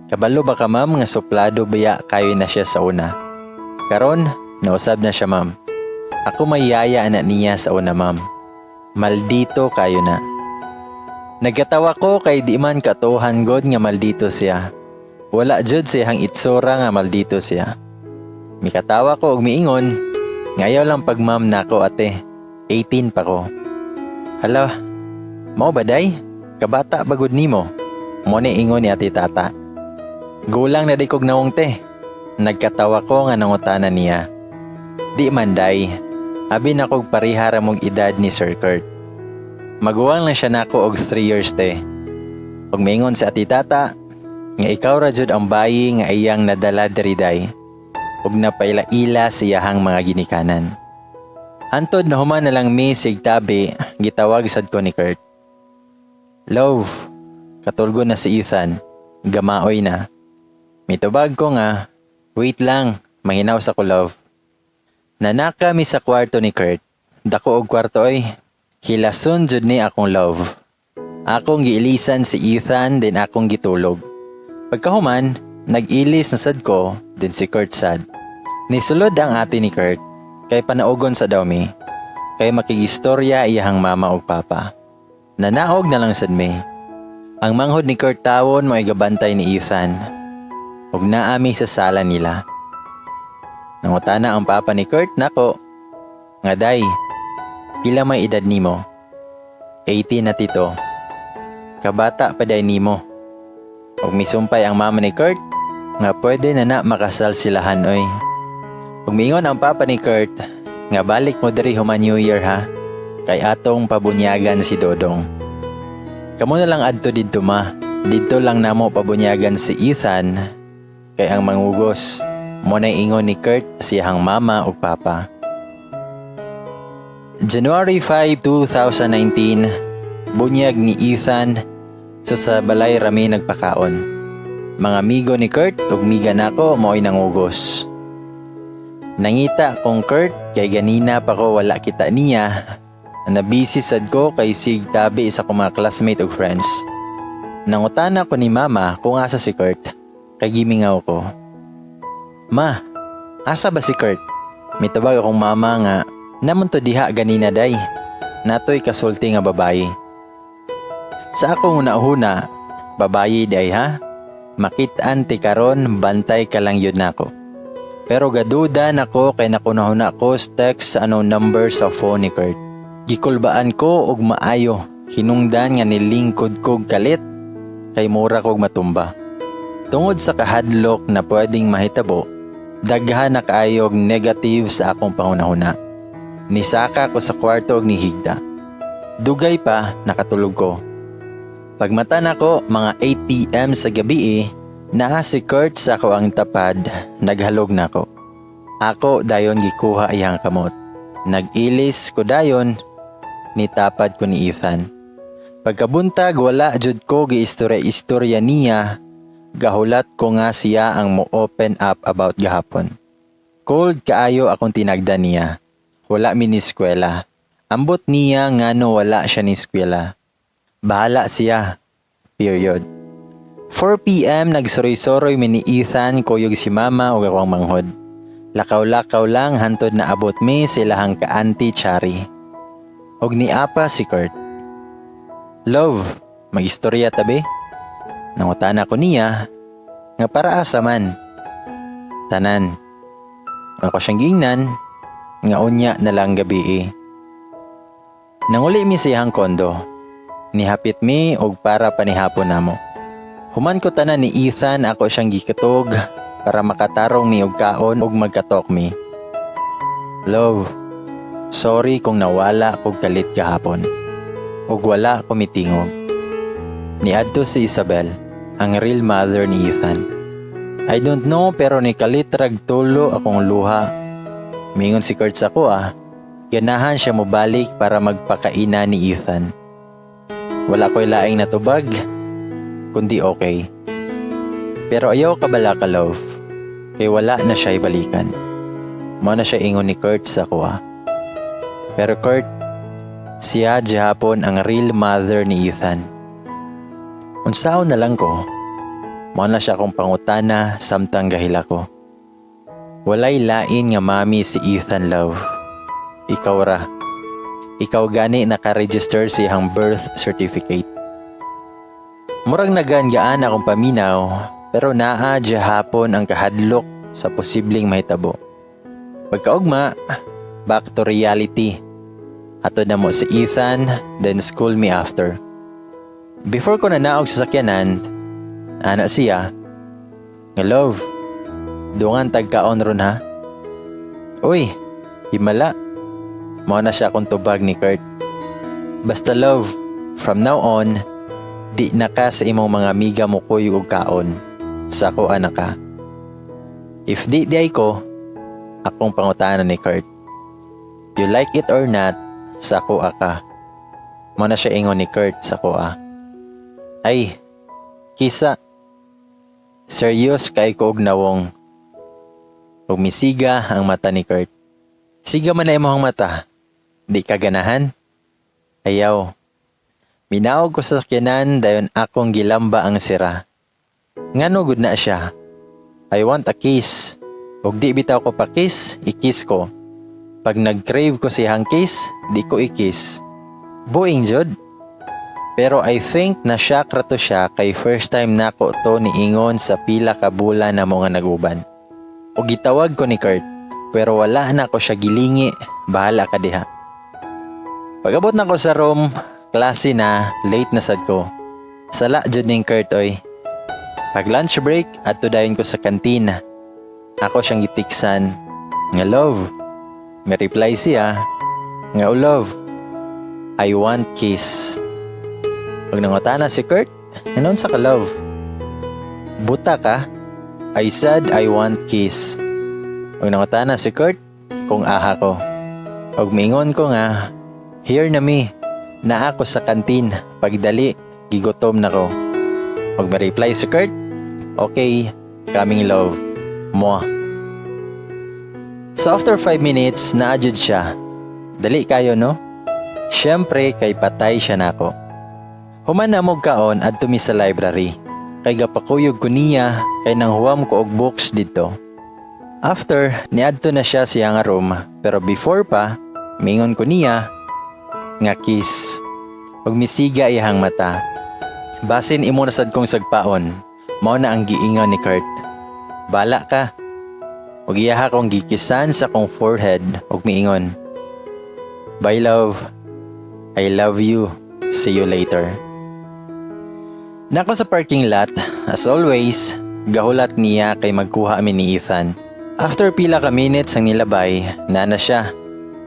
Kabalo ba ka, ma'am, nga suplado biya kayo na siya sa una? Karon, nausab na siya, ma'am. Ako may yaya na niya sa una, ma'am. Maldito kayo na." Nagkatawa ko kay di man katuhan god nga maldito siya. Wala jud siyang itsura nga maldito siya. Mikatawa ko og miingon, "Ngayaw lang pag ma'am nako, ate. 18 pa ko." "Hala, mao ba day? Kabata ba gud nimo?" Mo ni ingon ni Ate Tata. "Gulang na di kog nawong, te." Nagkatawa ko nga nangutana niya. "Di man day. Abi na kog pareha ra mong edad ni Sir Kurt. Maguwang lang siya nako og 3 years, te." Ug miingon si Ate Tata nga ikaw ra jud ang bayi nga iyang nadala diri, day. Ug napaila-ila siyahang mga ginikanan. Hantod nahuman na lang mi sigtabi, gitawag sad ko ni Kurt. "Love, katulgo na si Ethan. Gamaoy na." Mitubag ko nga, "Wait lang, manghinaw sa ko, love." Nanaka mi sa kwarto ni Kurt. Dako og kwarto oy. Hilason jud ni akong love. Akong giilisan si Ethan, then akong gitulog. Pagkahuman, nag-ilis na sad ko, then si Kurt sad. Nisulod ang ate ni Kurt, kay panaugon sa daw mi. Kay makigistorya iyahang mama ug papa. Nanaog na lang sad mi. Ang manghod ni Kurt tawon mo gabantay ni Ethan. Ug naa mi sa sala nila. Nangutana ang papa ni Kurt nako. Nga, "Day, pila may edad nimo?" "18 na, tito." "Kabata pa day nimo." Ug misumpay ang mama ni Kurt nga pwede na na makasal silahan oy. Ug miingon ang papa ni Kurt nga balik mo diri human New Year ha, kay atong pabunyagan si Dodong. "Kamo na lang adto didto, ma. Didto lang namo pabunyagan si Ethan kay ang mangugos." Mo na ingon ni Kurt siyahang mama ug papa. January 5, 2019, bunyag ni Ethan, so sa balay rami nagpakaon. Mga amigo ni Kurt ug miga nako mo'y nangugos. Nangita kong Kurt kay ganina pa ko wala kita niya. Nabisi sad ko kay sig tabi sa akong mga classmate ug friends. Nangutana ko ni mama kung asa si Kurt kay gimingaw ko. "Ma, asa ba si Kurt?" Mitubag akong mama nga naa man to diha ganina, day. Natoy kasulti nga babayi. Sa akong una-una, babayi day ha? Makit-an ti karon, bantay ka lang yun nako. Pero gaduda nako kay nakunahuna ko sa text sa unknown number sa phone ni Kurt. Gikulbaan ko og maayo, hinungdan nga nilingkod kog kalit kay mura kog matumba. Tungod sa kahadlok na pwedeng mahitabo, daghan na kaayog negative sa akong panghunahuna. Nisaka ko sa kwarto og nihigda. Dugay pa nakatulog ko. Pagmata nako mga 8 p.m. sa gabi eh, naa si Kurt sa akoang tapad, naghalog nako. Ako dayon gikuha iyang kamot. Nag-ilis ko dayon, nitapad ko ni Ethan. Pagkabuntag, wala jud ko giistorya-istorya niya. Gahulat ko nga siya ang mo-open up about gahapon. Cold kaayo akong tinagda niya. Wala mi ni eskwela. Ambot niya ngano wala siya ni eskwela. Bahala siya. Period. 4 p.m. Nagsuroy-suroy mi ni Ethan kuyog si mama ug akong manghod. Lakaw-lakaw lang hantod na abot mi sa ilahang ka-auntie Chari. Og niapa si Kurt. "Love, magistorya ta be?" Nangutana ko niya nga para asa man. "Tanan." Ako siyang giingnan nga unya na lang gabii. Nanguli mi sa iyang kondo. Nihapit mi og para panihapon namo. Human ko tanan ni Ethan, ako siyang gikatog para makatarong mi og kaon og magka-talk mi. "Love, sorry kung nawala kog kalit gahapon. Og wala ko mitingog." Niadto si Isabel, ang real mother ni Ethan. I don't know, pero nikalit rag tulo akong luha. Mingon si Kurt sa ako ah, ganahan siya mobalik para magpakaina ni Ethan. Wala ko'y laing natubag, kundi okay. Pero ayaw ka bala ka, love, kay wala na siya ibalikan. Mao na siya ingon ni Kurt sa akoa. Pero Kurt, siya gihapon ang real mother ni Ethan. Unsaon na lang ko? Mao na siya akong pangutana samtang gahila ko. "Walay lain nga mami si Ethan, love. Ikaw ra. Ikaw gani naka-register sa iyang birth certificate." Murag nagaan-gaan akong paminaw, pero naa hapon ang kahadlok sa posibleng mahitabo. Pagkaugma, back to reality. Hatod namo si Ethan, then school me after. Before ko nanaog sa sakyanan, ana siya, nga, "Love, dungan tagkaon ron ha." "Uy, himala." Mao na siya akong tubag ni Kurt. "Basta love, from now on, di na ka sa imong mga amiga mo kuyog og kaon. Sa ako ana ka." "If di diay ko?" akong pangutana ni Kurt. "You like it or not, sa ako ka." Mao na siya ingon ni Kurt sa akoa. Ay, kisa. Serious kay ko og nawong. Ug misiga ang mata ni Kurt. "Siga man na imong mata. Di ka ganahan?" "Ayaw." Minaog ko sa sakyanan, dayon akong gilamba ang sira. Ngano gud na siya? I want a kiss. Ug di bitaw ko pa kiss, i-kiss ko. Pag nag-crave ko siyang kiss, di ko i-kiss. Buing jud. Pero I think na shock ra to siya kay first time nako to niingon sa pila ka bulan na mga naguban. Og gitawag ko ni Kurt, pero wala na ko siya gilingi, bahala ka diha. Pag-abot na ko sa room, klase na, late na sad ko. Sala jud ning Kurt oy. Pag lunch break, adto dayon ko sa kantina. Ako siyang gitiksan nga, "Love." May reply siya nga, "Oh, love, I want kiss." Pag nangutana si Kurt, "Ano sa ka, love?" "Buta ka? I said I want kiss." Pag nangutana si Kurt, kung aha ko. Og miingon ko nga, "Here na mi, naa ko sa kantin, pagdali, gigutom na ko." Pag ma-reply si Kurt, "Okay, coming, love. Mwah." So after 5 minutes, naa jud siya. Dali kayo, no? Siyempre, kay patay siya nako. Human na mo kaon, adto mi sa library. Kay gapakuyog ko niya kay nang huwam ko og books didto. After, niadto na siya siya nga room, pero before pa, mingon ko niya nga kiss. Ug misiga iyang mata. "Basin imo na sad kong sagpaon." Mao na ang giingon ni Kurt. "Bala ka." Ug iyaha kong gikisan sa kong forehead ug miingon, "Bye, love. I love you. See you later." Nako sa parking lot, as always, gahulat niya kay magkuha mi ni Ethan. After pila ka minutes ang nilabay, nana siya.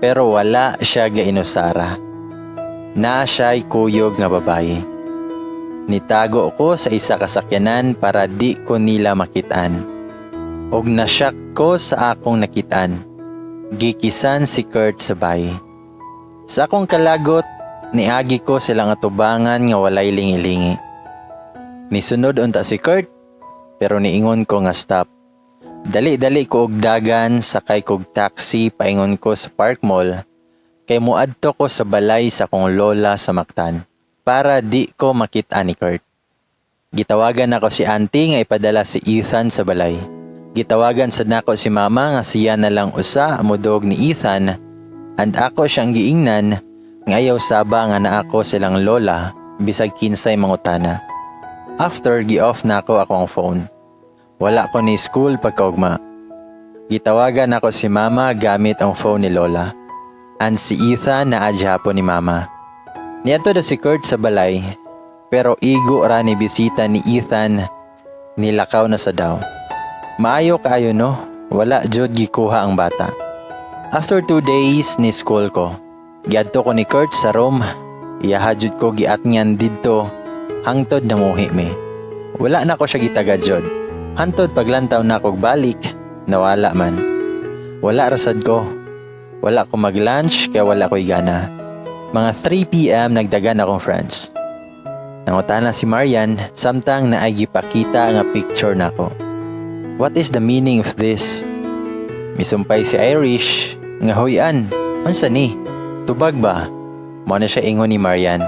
Pero wala siya gainusara. Naa siya'y kuyog nga babae. Nitago ko sa isa ka sakyanan para di ko nila makitaan. Og nasyak ko sa akong nakitaan. Gikisan si Kurt sa bayi. Sa akong kalagot, niagi ko silang atubangan nga walay lingi-lingi. Nisunod unta si Kurt, Pero niingon ko nga stop. Dali-dali ko og dagan, sakay kog taxi, paingon ko sa Park Mall kay muadto ko sa balay sa akong lola sa Mactan para di ko makita ni Kurt. Gitawagan nako si auntie nga ipadala si Ethan sa balay. Gitawagan sad nako si mama nga siya na lang usa mudog ni Ethan and ako siyang giingnan nga ayaw saba nga naa ko sa ilang lola bisag kinsay mangutana. After, gi-off nako akong phone. Wala ko ni school pagkaugma. Gitawagan nako si mama gamit ang phone ni lola. And si Ethan naa gihapon ni mama. Niadto daw si Kurt sa balay, pero igo ra ni bisita ni Ethan, nilakaw na sa daw. Maayo kaayo, no, wala jud gikuha ang bata. After 2 days ni school ko. Giadto ko ni Kurt sa room. Iyaha jud ko giatngan didto hangtod namuhi mi. Wala na ko siya gitagad jud. Hantod paglantaw na kog balik, nawala man. Wala rasad ko. Wala ko mag-lunch kaya wala ko'y gana. Mga 3 p.m. nagdagan akong friends. Nangutana si Marian samtang naay gipakita nga picture nako. "What is the meaning of this?" Misumpay si Irish nga, "Hoy-an, unsa ni? Tubag ba?" Mao na siya ingon ni Marian.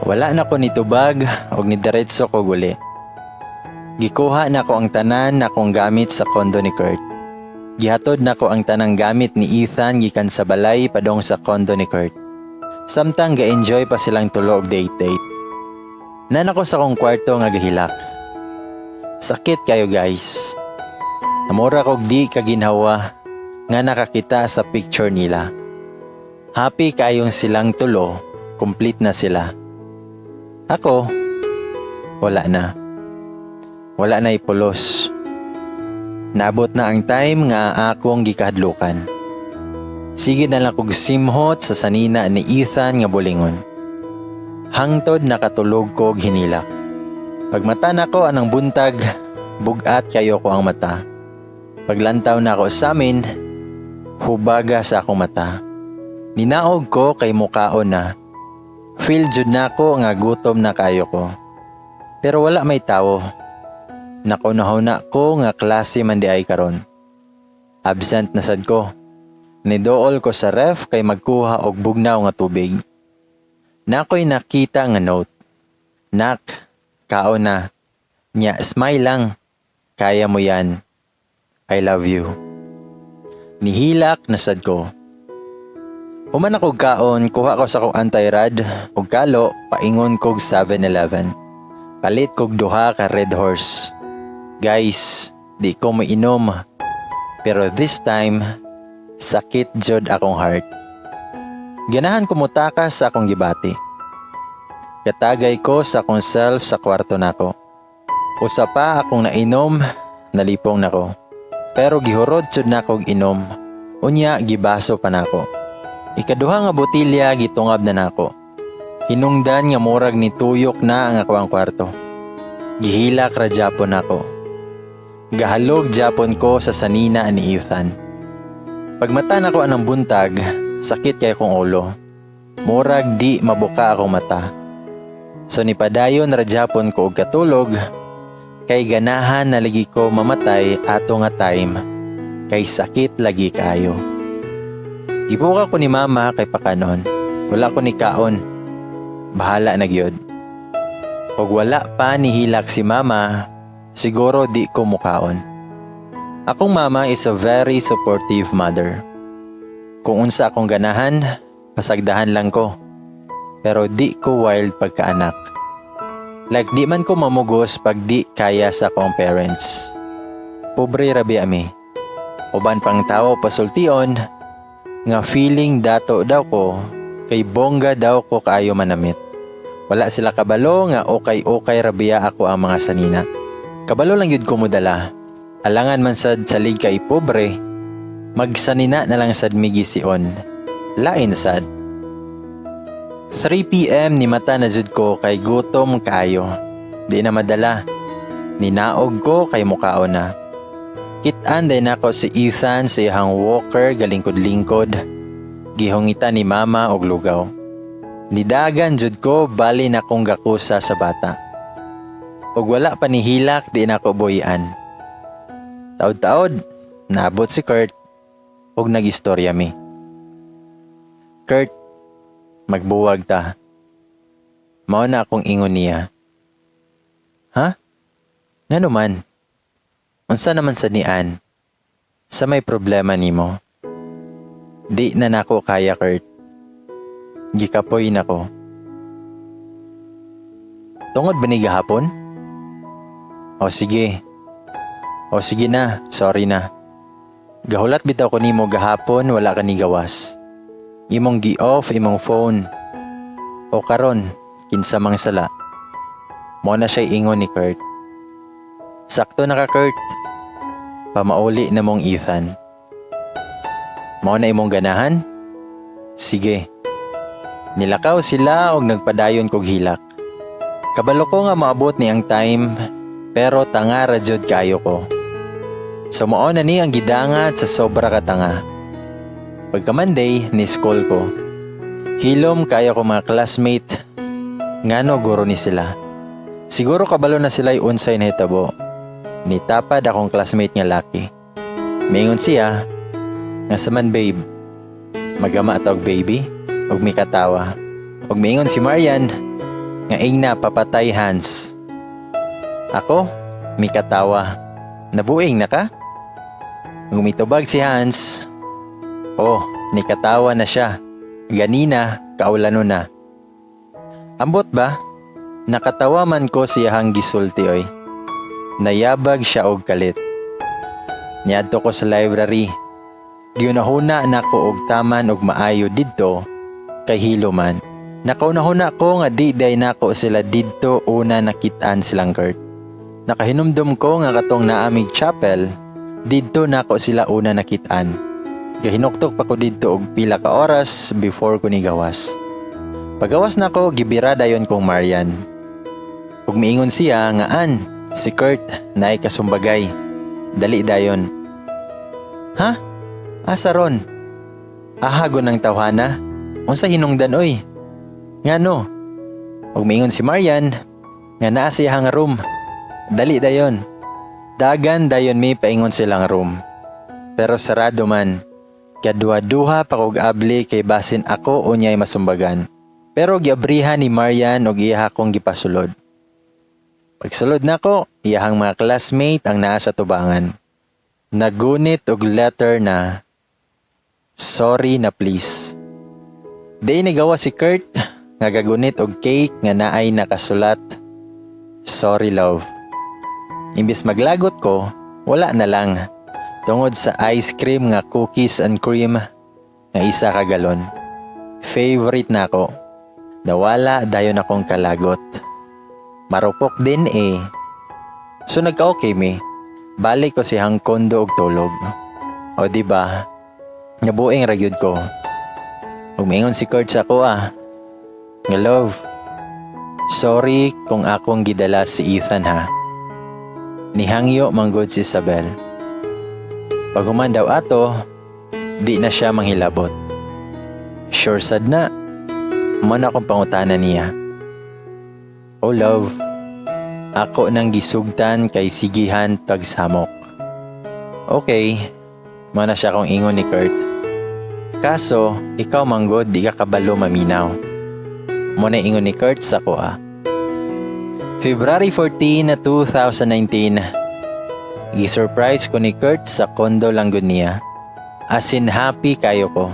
Wala na ko ni tubag og ni diretso ko guli. Gikuha nako ang tanan nakong gamit sa condo ni Kurt. Gihatod nako ang tanang gamit ni Ethan gikan sa balay padong sa condo ni Kurt. Samtang ga-enjoy pa silang tulo og date-date. Naa na ko sa akong kwarto nga gahilak. Sakit kayo, guys. Namura kog di kaginhawa nga nakakita sa picture nila. Happy kayong silang tulo, complete na sila. Ako, wala na. Wala na ipulos. Naabot na ang time nga akong gikahadlukan. Sige na lang kog simhot sa sanina ni Ethan nga bulingon. Hangtod nakatulog ko og hinilak. Pagmata nako anang buntag, bugat kayo ko ang mata. Paglantaw nako sa amin, hubaga sa akong mata. Ninaog ko kay mukaon na. Feel jud nako nga gutom na kayo ko. Pero wala may tawo. Nakunahuna ko nga klase man di ay karon. Absent na sad ko. Nidool ko sa ref kay magkuha og bugnaw nga tubig. Nakoy nakita nga note. "Nak, kaon na. Nya, smile lang. Kaya mo yan. I love you." Nihilak na sad ko. Human ako kaon, kuha ko sa akong anti-rad ug kalo, paingon kog 7-Eleven. Palit kog duha ka Red Horse. Guys, di ko mainom. Pero this time, sakit jud akong heart. Ganahan ko mutakas sa akong gibati. Katagay ko sa akong self sa kwarto nako. Usa pa akong nainom, nalipong nako. Pero gihurot jud nako og inom. Unya gibaso pa nako. Ikaduha nga botilya gitungab na nako. Hinungdan nga murag ni tuyok na ang akong kwarto. Gihilak ra japon nako. Gahalog japon ko sa sanina ni Ethan. Pagmata nako anang buntag, sakit kay kong ulo. Murag di mabuka akong mata. So nipadayon ra japon ko og katulog kay ganahan na lagi ko mamatay ato nga time kay sakit lagi kaayo. Gibuka ko ni mama kay pakanon. Wala ko ni kaon. Bahala na gyud. Og wala pa ni hilak si mama, siguro di ko mukaon. Akong mama is a very supportive mother. Kung unsa akong ganahan, pasagdahan lang ko. Pero di ko wild pagkaanak. Like di man ko mamugos pag di kaya sa akong parents. Pobre ra biya mi. Uban pang tao pasultion nga feeling dato daw ko kay bongga daw ko kaayo manamit. Wala sila kabalo nga okay-okay ra biya ako ang mga sanina. Kabalo lang yun ko modala. Alangan man sad salig kay pobre, magsanina na lang sad migisiun. Lain sad. 3 p.m. ni mata na jud ko kay gutom kaayo. Di na madala. Ninaog ko kay mukaon na. Kitaan din ako si Ethan sa iyang walker galingkod-lingkod. Gihungita ni mama og lugaw. Nidagan jud ko, bali na kong gakusa sa bata. Ug wala pa ni hilak, di nako buhian. Taod-taod, naabot si Kurt ug nag-istorya mi. "Kurt, magbuwag ta." Mao na akong ingon niya. "Ha? Ngano man? Unsa naman sa nian? Sa may problema nimo?" "Di na nako kaya, Kurt. Gikapoy na ko." "Tungod ba ni gahapon? O sige. O sige na, sorry na. Gahulat bitaw ko nimo gahapon, wala ka ni gawas. Imong gi-off imong phone. O karon, kinsa mang sala?" Mao na siya ingon ni Kurt. "Sakto na ka, Kurt. Pamauli na mong Ethan. Mao na imong ganahan? Sige." Nilakaw sila og nagpadayon kog hilak. Kabalo ko nga maabot ni ang time, pero tanga ra jud kaayo ko. So mao na ni ang gidangat sa sobra ka tanga. Pagka Monday, ni school ko. Hilom kaayo ko mga classmate. Ngano guro ni sila. Siguro kabalo na sila unsay nahitabo. Nitapad akong classmate nga laki. Mingon siya, nga "Sa man, babe? Magama ta og baby?" Ug mikatawa. Ug miingon si Marian, nga ingna "Papatay, Hans." Ako, mikatawa. "Nabuing na ka?" Ug mitubag si Hans, "Oh, nikatawa na siya. Ganina, kaulano na." Ambot ba? Nakatawa man ko siyahang gisulti oy. Nayabag siya og kalit. Niadto ko sa library. Giunahuna nako og taman og maayo didto kay hilo man. Nakaunahuna ko nga di day nako sila didto una nakit-an silang Kurt. Nakahinumdum ko nga katong naamig chapel, didto nako sila una nakit-an. Gahinuktok pa ko didto og pila ka oras before ko nigawas. Pagawas nako, gibira dayon kong Marian. Ug miingon siya nga "An, si Kurt naay kasumbagay. Dali dayon." "Ha? Asa ron? Aha ng tawhana? Unsa hinungdan oy? Ngano?" Ug miingon si Marian nga naa siya nga room. Dali dayon. Dagan dayon mi paingon silang room. Pero sarado man. Kadua-duha pa kog abli kay basin ako unyay masumbagan. Pero giabrihan ni Marian og iya akong gipasulod. Pagsulod nako, iyahang mga classmate ang naa sa tubangan. Nagunit og letter na "Sorry na please." Di nigawa si Kurt nga gagunit og cake nga naay nakasulat "Sorry, love." Imbis maglagot ko, wala na lang. Tungod sa ice cream nga cookies and cream nga isa ka galon. Favorite nako. Nawala dayon akong kalagot. Marupok din eh. So nagka-okay mi. Balik ko siyang kondo og tulog. O di ba? Nabuing ra gyud ko. Ug miingon si Kurt sa ako ah, nga "Love, sorry kung akong gidala si Ethan ha. Nihangyo manggod si Isabel." Paghuman daw ato, di na siya manghilabot. "Sure sad na?" Mao na akong pangutana niya. "Oh love, ako nang gisugtan kay sigihan tagsamok." "Okay," mao na siya akong ingon ni Kurt. "Kaso, ikaw manggod di ka kabalo maminaw." Mao na ingon ni Kurt sa ko ah. February 14, 2019, gi-surprise ko ni Kurt sa kondo lang gud niya. As in happy kayo ko.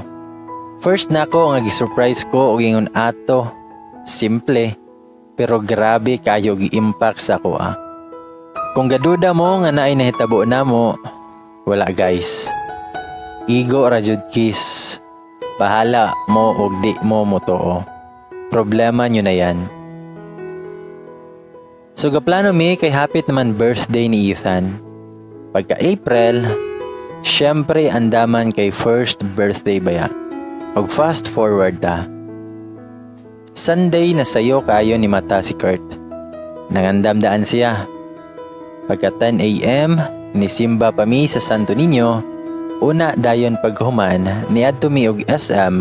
First nako nga gi-surprise ko og ingon ato. Simple, pero grabe kayo gi-impact sa ako ah. Kung gaduda mo nga naay nahitabo namo, wala guys. Igo ra jud kiss. Bahala mo og di mo motuo. Problema nyo na yan. So gaplano mi kay hapit naman birthday ni Ethan. Pagka April, syempre andaman kay first birthday baya. Og fast forward ta. Sunday na sayo kayo ni mata si Kurt. Nangandam daan siya. Pagka 10 a.m., nisimba pa mi sa Santo Niño, una dayon paghuman, niadto mi og SM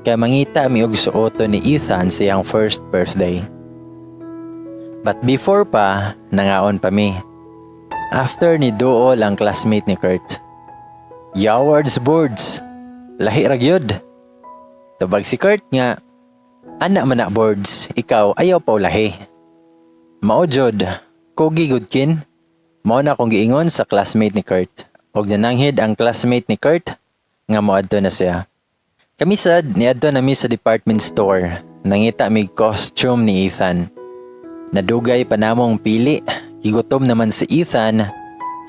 kay mangita mi og suoto ni Ethan sa iyang first birthday. But before pa, nangaon pa mi. After ni duol ang classmate ni Kurt. "Yawards boards. Lahi ra gyud." Tubag si Kurt nga, "Ana man na boards, ikaw ayaw pa ulahi." "Mao jud, kugi gud kin." Mao na akong giingon sa classmate ni Kurt. Og nananghid ang classmate ni Kurt nga moadto na siya. Kami sad niadto na mi sa department store. Nangita mig costume ni Ethan. Nadugay pa namong pili, gigutom naman si Ethan.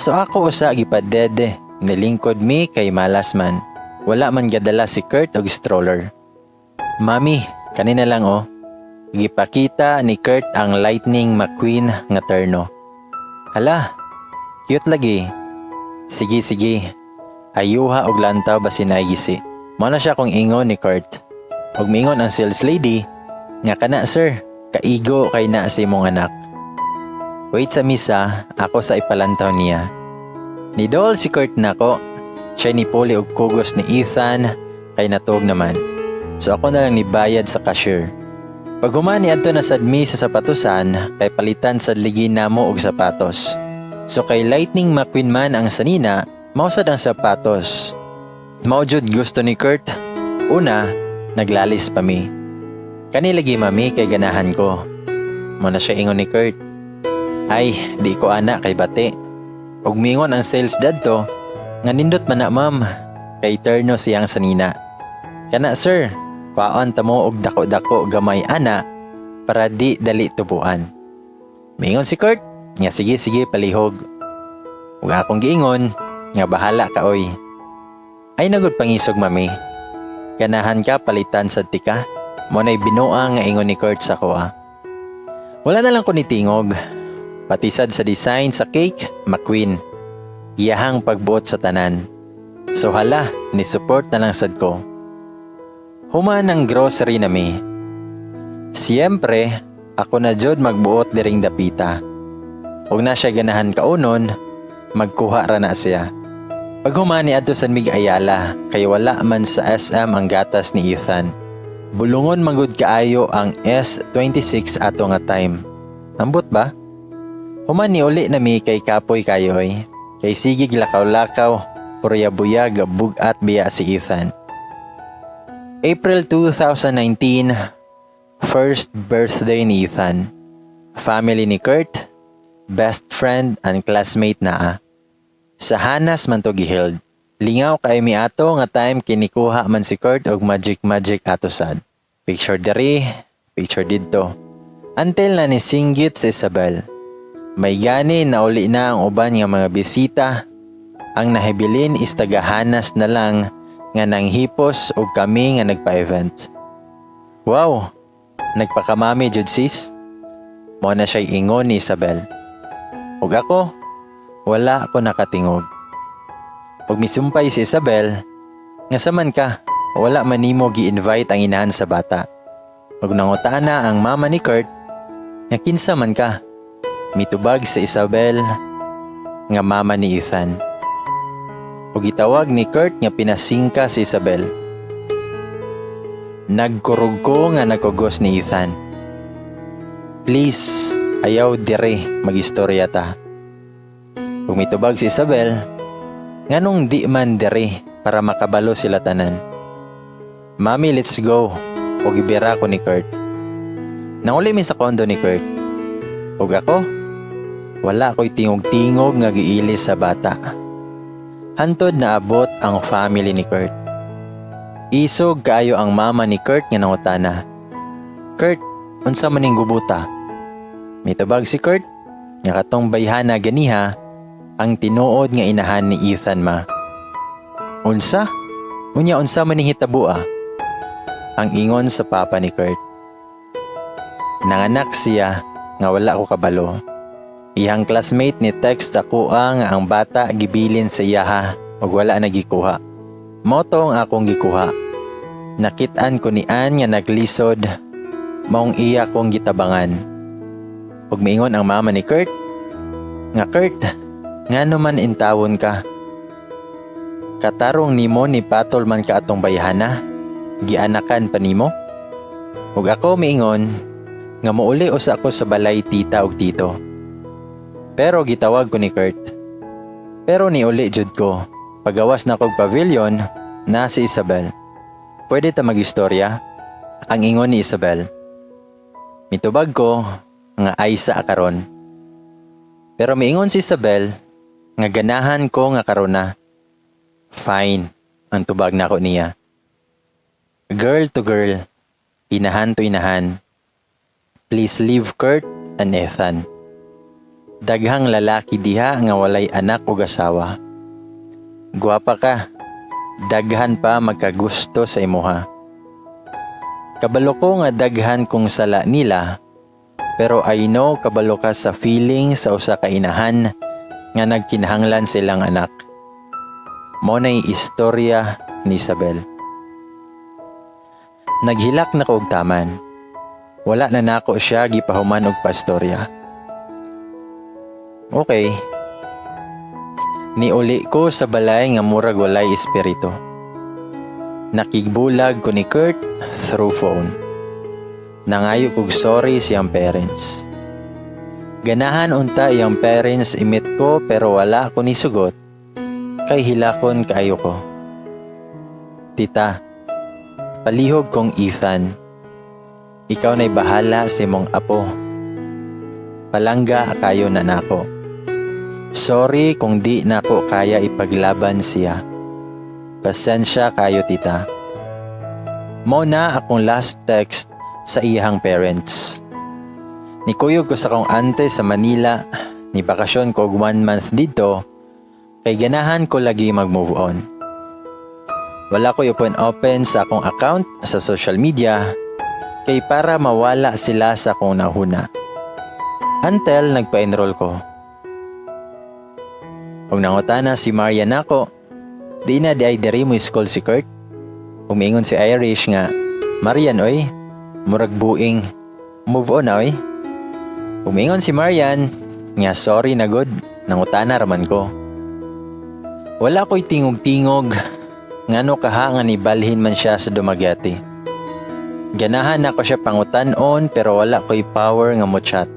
So ako usa gipadede, nilingkod mi kay malas man. Wala man gadala si Kurt og stroller. "Mami, kanina lang oh." Gipakita ni Kurt ang Lightning McQueen nga terno. "Hala, cute lagi. Sige, sige. Ayuha og lantaw basin naay gisi." Mao na siya kung ingon ni Kurt. Og miingon ang sales lady nga, "Kana sir, kaigo kay na sa imong anak." "Wait sa misa, ako sa ipalantaw niya." Nidol si Kurt nako. Siya ni puli og kugos ni Ethan kay natog naman. So ako na lang nibayad sa cashier. Pag human ni adto na sad mi sa sapatosan kay palitan sa ligi namo og sapatos. So kay Lightning McQueen man ang sanina, mao sad ang sapatos. Mao jud gusto ni Kurt. Una, naglalis pa mi. "Kani lagi, mami, kay ganahan ko." Mao na siya ingon ni Kurt. "Ay, di ko ana kay bati." Ug mingon ang sales dadto nga, "Nindot man na, ma'am, kay terno siyang sanina. Kana sir, kwaon ta mo og dako-dako gamay ana para di dali tubuan." Mingon si Kurt nga, "Sige, sige, palihog." Ug akong giingon nga, "Bahala ka oy. Ay nagud pangisog, mami. Ganahan ka palitan sad tika." Mao na'y binuang nga ingon ni Kurt sa kuha. Wala na lang ko nitingog. Pati sad sa design sa cake, McQueen. Iyahang pagbuot sa tanan. So hala, ni support na lang sad ko. Human ang grocery nami. Siyempre, ako na jud magbuot diring dapita. Ug na siya ganahan kaunon, magkuha ra na siya. Pag human ni adto sa mig Ayala, kay wala man sa SM ang gatas ni Ethan. Bulungon magud kaayo ang S26 ato nga time. Ambot ba? Human ni uli nami kay kapoy kayoy. Kay sigig lakaw-lakaw, purya buyag, bugat biya si Ethan. April 2019, first birthday ni Ethan. Family ni Kurt, best friend and classmate naa. Sa Hanas man to giheld. Lingaw kay mi ato nga time kinikuha man si Kurt og magic magic ato sad. Picture diri, picture didto. Until na nisinggit si Isabel. May gani na uli na ang uban nga mga bisita. Ang nahibilin is tagahanas na lang nga nanghipos og kami nga nagpa-event. "Wow, nagpakamami jud sis." Mao na siya'y ingon ni Isabel. Ug ako, wala ako nakatingog. Ug misumpay si Isabel, nga saman ka, wala man nimo gi-invite ang inahan sa bata. Ug nangutana ang mama ni Kurt, nga kinsa man ka. Mitubag si Isabel nga mama ni Ethan. Ug gitawag ni Kurt nga pinasingka si Isabel. Nagkurog ko nga nagkugos ni Ethan. "Please, ayaw dire, magistorya ta." Ug mitubag si Isabel, "Nganong di man dire para makabalo sila tanan?" "Mami, let's go." Ug gibira ko ni Kurt. Nanguli mi sa condo ni Kurt. Ug ako, wala ko'y tingog-tingog nga giilis sa bata. Hantod na abot ang family ni Kurt. Isog kaayo ang mama ni Kurt nga nangutana, "Kurt, unsa man ning gubuta?" Mitubag si Kurt nga katong bayhana ganiha ang tinuod nga inahan ni Ethan, ma. "Unsa? Unya unsa man ning hitaboa?" Ang ingon sa papa ni Kurt. "Nanganak siya nga wala ko kabalo. Iyang classmate ni text ako ang bata gibilin sa iyaha ug wala na gikuha. Mao to ang akong gikuha. Nakit-an ko ni Ann nga naglisod, maong iya kong gitabangan." Ug miingon ang mama ni Kurt nga, "Kurt, ngano man intawon ka? Katarong nimo ni patol man ka atong bayhana, gianakan pa nimo?" Ug ako miingon Nga muuli usa ko sa balay tita ug tito. Pero gitawag ko ni Kurt. Pero niuli jud ko. Pagawas na kog pavilion, na si Isabel. "Pwede ta magistorya?" ang ingon ni Isabel. Mitubag ko nga ay sa karon. Pero miingon si Isabel nga ganahan ko nga karon na. "Fine," ang tubag nako niya. Girl to girl, inahan to inahan. Please leave Kurt and Ethan. Daghang lalaki diha nga walay anak ug asawa. Gwapa ka. Daghan pa magkagusto sa imuha. Kabalo ko nga daghan kong sala nila, pero I know kabalo ka sa feeling sa usa ka inahan nga nagkinahanglan silang anak. Mao na'y istorya ni Isabel. Naghilak na ko og taman. Wala na nako siya gipahuman og pastorya. Okay. Niuli ko sa balay nga murag walay espiritu. Nakigbulag ko ni Kurt through phone. Nangayo kog sorry siyang parents. Ganahan unta iyang parents i-meet ko, pero wala ko ni sugot kay hilakon kaayo ko. "Tita, palihog kong Ethan. Ikaw na'y bahala sa imong apo. Palangga kayo na nako. Sorry kung di nako kaya ipaglaban siya. Pasensya kayo, tita." Mao na akong last text sa iyahang parents. Nikuyog ko sa akong ante sa Manila, ni bakasyon ko og one month dito, kay ganahan ko lagi mag-move on. Wala ko open-open sa akong account sa social media kay para mawala sila sa akong nahuna. Until nagpa-enroll ko. Ug nangutana si Maria nako, "Di na di ay diri mo school si Kurt?" Ug miingon si Irish nga, "Marian oy, murag buing, move on na oy." Ug miingon si Marian nga sorry na gud, nangutana raman ko. Wala ko'y tingog-tingog, ngano kaha nga nibalhin man siya sa Dumaguete. Ganahan nako siya pangutan-on pero wala ko'y power nga mo chat.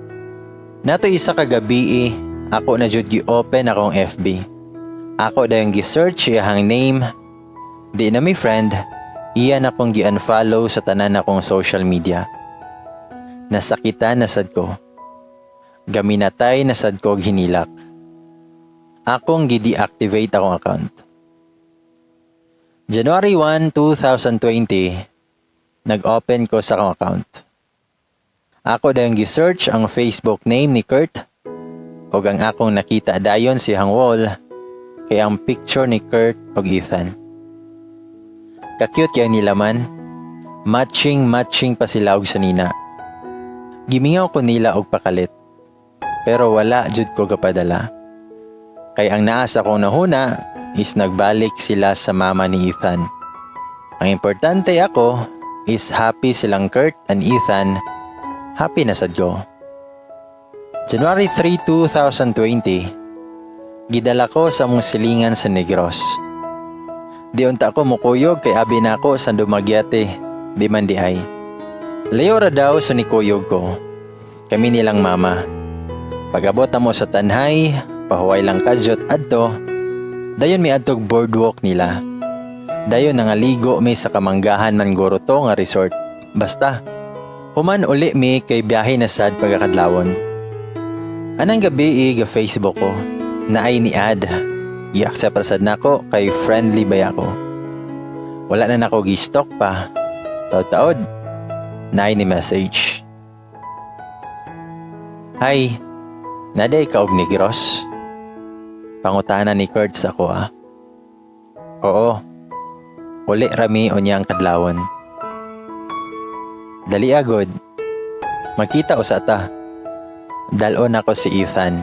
Nato isa ka gabi, ako na jud gi-open akong FB. Ako dayong gi-search iyahang name. Di na mi friend, iya na kong gi-unfollow sa tanan akong social media. Nasakitan na sad ko. Gaminatay na sad ko og hinilak. Akong gi-deactivate akong account. January 1, 2020, nag-open ko sa akong account. Ako dayong gi-search ang Facebook name ni Kurt ug ang akong nakita dayon sa iyang wall kay ang picture ni Kurt ug Ethan. Ka-cute kay nila man. Matching matching pa sila og sanina. Gimingaw ko nila og pakalit. Pero wala jud ko gapadala. Kay ang naa sa akong nahuna is nagbalik sila sa mama ni Ethan. Ang importante ako is happy silang Kurt and Ethan. Happy na sad ko. January 3, 2020, gidala ko sa among silingan sa Negros. Di unta ko mukuyog kay abi nako sa Dumaguete, di man di ay. Layo ra daw sa nikuyog ko. Kami nilang mama. Pag-abot mo sa Tanjay, pahuway lang kadyot adto. Dayon mi adtog boardwalk nila. Dayon nangaligo mi sa Kamanggahan man guro to nga resort. Basta, human uli mi kay biyahe na sad pagkakadlawon. Anang gabi ga Facebook ko, naay ni add. I-accept ra sad nako kay friendly baya ko. Wala na nako gi-stalk pa. Taod-taod, naay ni message. "Hi, naa diay ka og Negros?" pangutana ni Kurt sa ako ah. "Oo. Uli rami unyang kadlawon." "Dali agod. Magkita usa ta. Dal-on ako si Ethan."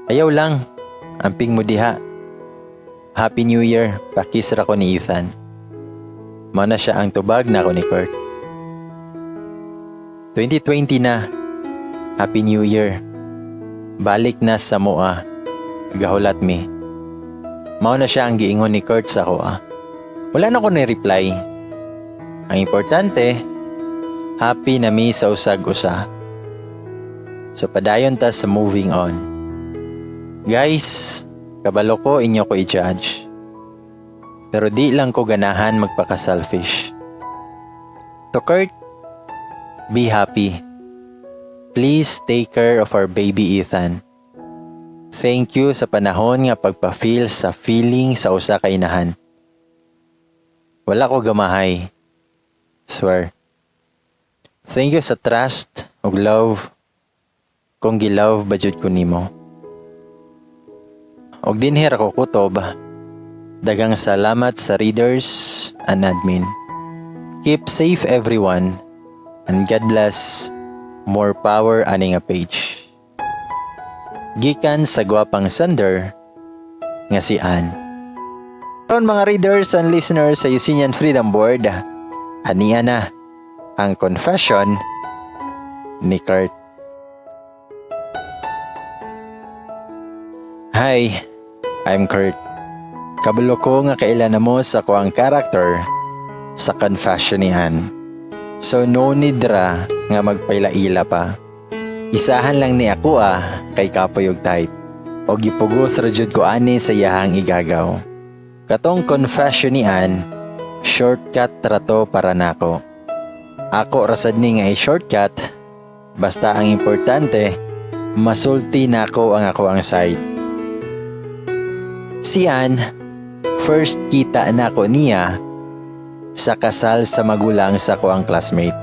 "Ayaw lang. Amping mo diha. Happy New Year. Pa-kiss ra ko ni Ethan." Mao na siya ang tubag nako ni Kurt. 2020 na. Happy New Year. Balik na sa moa. Gahulat mi. Mao na siya ang giingon ni Kurt sa akoa. Wala na ko ni reply. Ang importante, Happy na mi sa usag usa. So padayon ta sa moving on. Guys, kabalo ko inyo ko i-judge. Pero di lang ko ganahan magpaka-selfish. To Kurt, be happy. Please take care of our baby Ethan. Thank you sa panahon nga pagpa-feel sa feeling sa usa ka inahan. Wala ko gamahay. Swear. Thank you sa trust ug love kung gi-love ba jud ko nimo. Og dinhi ra ko kutob. Daghang salamat sa readers and admin. Keep safe, everyone, and God bless. More power ani nga page. Gikan sa gwapang sender nga si Ann. Karon, mga readers and listeners sa Eugenian Freedom Board, ania na ang confession ni Kurt. Hi, I'm Kurt. Kabalo ko nga kaila na mo sa akoang character sa confession ni Ann. So no need ra nga magpaila-ila pa. Isahan lang ni ako kay kapoy og type. O gipugos ra jud ko ani sa iyahang igagaw. Katong confession ni Ann, shortcut ra to para nako. Ako ra sad ni nga i-shortcut, basta ang importante, masulti nako ang ako ang side. Si Ann, first kita nako niya sa kasal sa magulang sa ako ang classmate.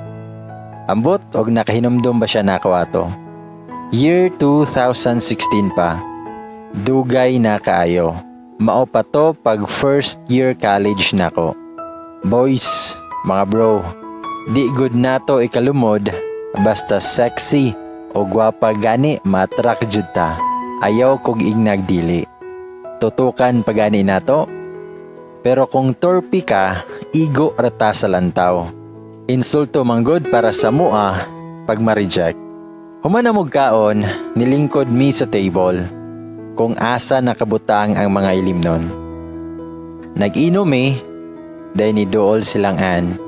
Ambot og nakahinumdum ba siya nako ato. Year 2016 pa. Dugay na kaayo. Mao pa to pag first year college nako. Boys, mga bro, di gud nato ikalumod basta sexy o gwapa gani ma-attract jud ta. Ayaw kog ingnag dili. Tutukan pa gani nato. Pero kung torpe ka, igo ra ta sa lantaw. Insulto manggod para sa mua pag ma-reject. Human na mog kaon, nilingkod mi sa table kung asa nakabutang ang mga ilimnon. Nag-inom mi, dahil ni duol silang Ann.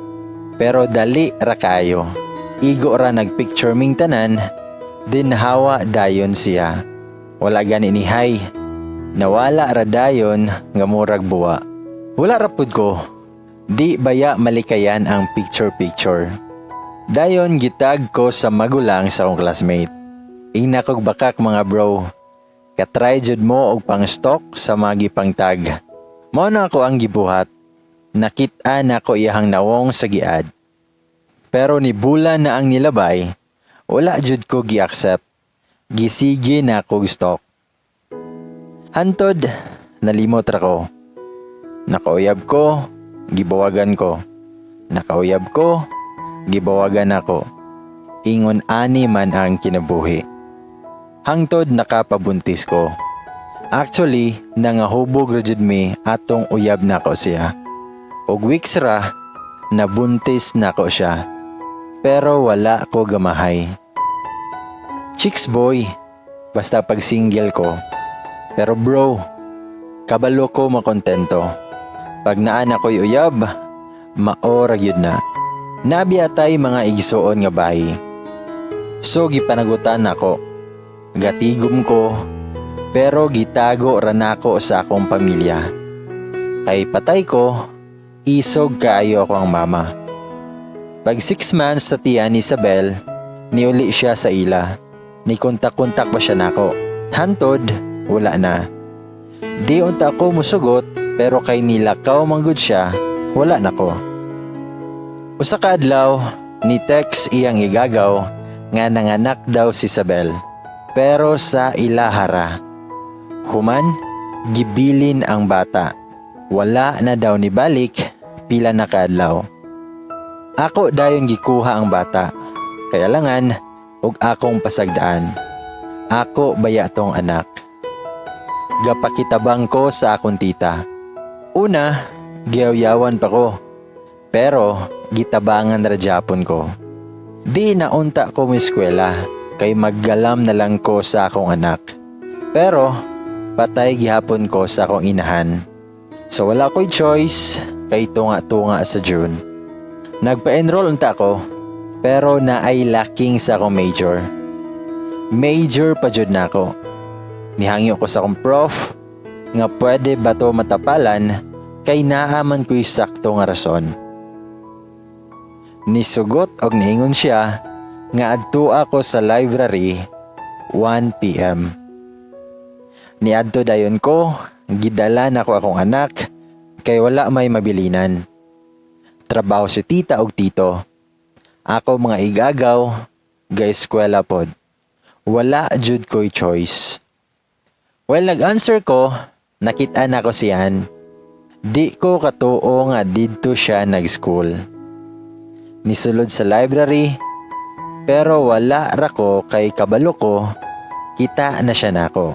Pero dali ra kaayo. Igo ra nagpicture ming tanan, din hawa dayon siya. Wala gani ni hi. Nawala ra dayon nga murag buwa. Wala ra pud ko. Di baya malikayan ang picture-picture. Dayon gitag ko sa magulang sa akong classmate. Ingna kog bakak, mga bro. Katry jud mo og pang-stalk sa mga gipangtag. Mao na ako ang gibuhat. Nakit-a nako iyahang nawong sa gi-add. Pero ni bulan na ang nilabay, wala jud ko gi-accept. Gisige na kog stalk. Hantod, nalimot ra ko. Nakauyab ko, gibawagan ko. Nakauyab ko, gibawagan ako. Ingon ani man ang kinabuhi. Hangtod nakapabuntis ko. Actually, nangahubog ra jud mi atong uyab nako siya. Og weeks ra, nabuntis nako siya. Pero wala ko gamahay. Chicks boy, basta pag single ko. Pero bro, kabalo ko makontento. Pag naa na ko'y uyab, mao ra gyud na. Nabiyatay mga igsuon nga bayi. So gipanagutan nako. Gatigom ko, pero gitago ra nako sa akong pamilya. Kay patay ko, isog kaayo ako ang mama. Pag 6 months sa tiyan ni Isabel, niuli siya sa ila. Ni kontak-kontak pa siya nako. Hantod, wala na. Di unta ako musugot, pero kay nilakaw manggod siya, wala nako. Usa ka adlaw, ni text iyang igagaw nga nanganak daw si Isabel. Pero sa ilahara. Human, gibilin ang bata. Wala na daw ni balik, pila na kaadlaw. Ako dayon gikuha ang bata. Kaya langan, ug akong pasagdaan. Ako baya tong anak. Gapakitabang ko sa akong tita. Una, giyawyawan pa ko. Pero gitabangan ra japon ko. Di na unta ko eskwela kay maggalam na lang ko sa akong anak. Pero patay gihapon ko sa akong inahan. So wala ko'y choice kay tunga-tunga sa June. Nagpa-enroll unta ko. Pero naay lacking sa akong major. Major pa jud nako. Nihangyo ko sa akong prof nga pwede ba to matapalan kay naa man ko'y sakto nga rason. Nisugot og niingon siya nga adto ako sa library 1 p.m. Niadto dayon ko, gidala nako akong anak kay wala may mabilinan. Trabaho si tita og tito. Ako mga igagaw, ga-eskwela pod. Wala jud ko'y choice. Well, nag-answer ko, nakita nako si Ann. Di ko katuo nga didto siya nag-school. Nisulod sa library, pero wala ra ko kay kabalo ko, kita na siya nako.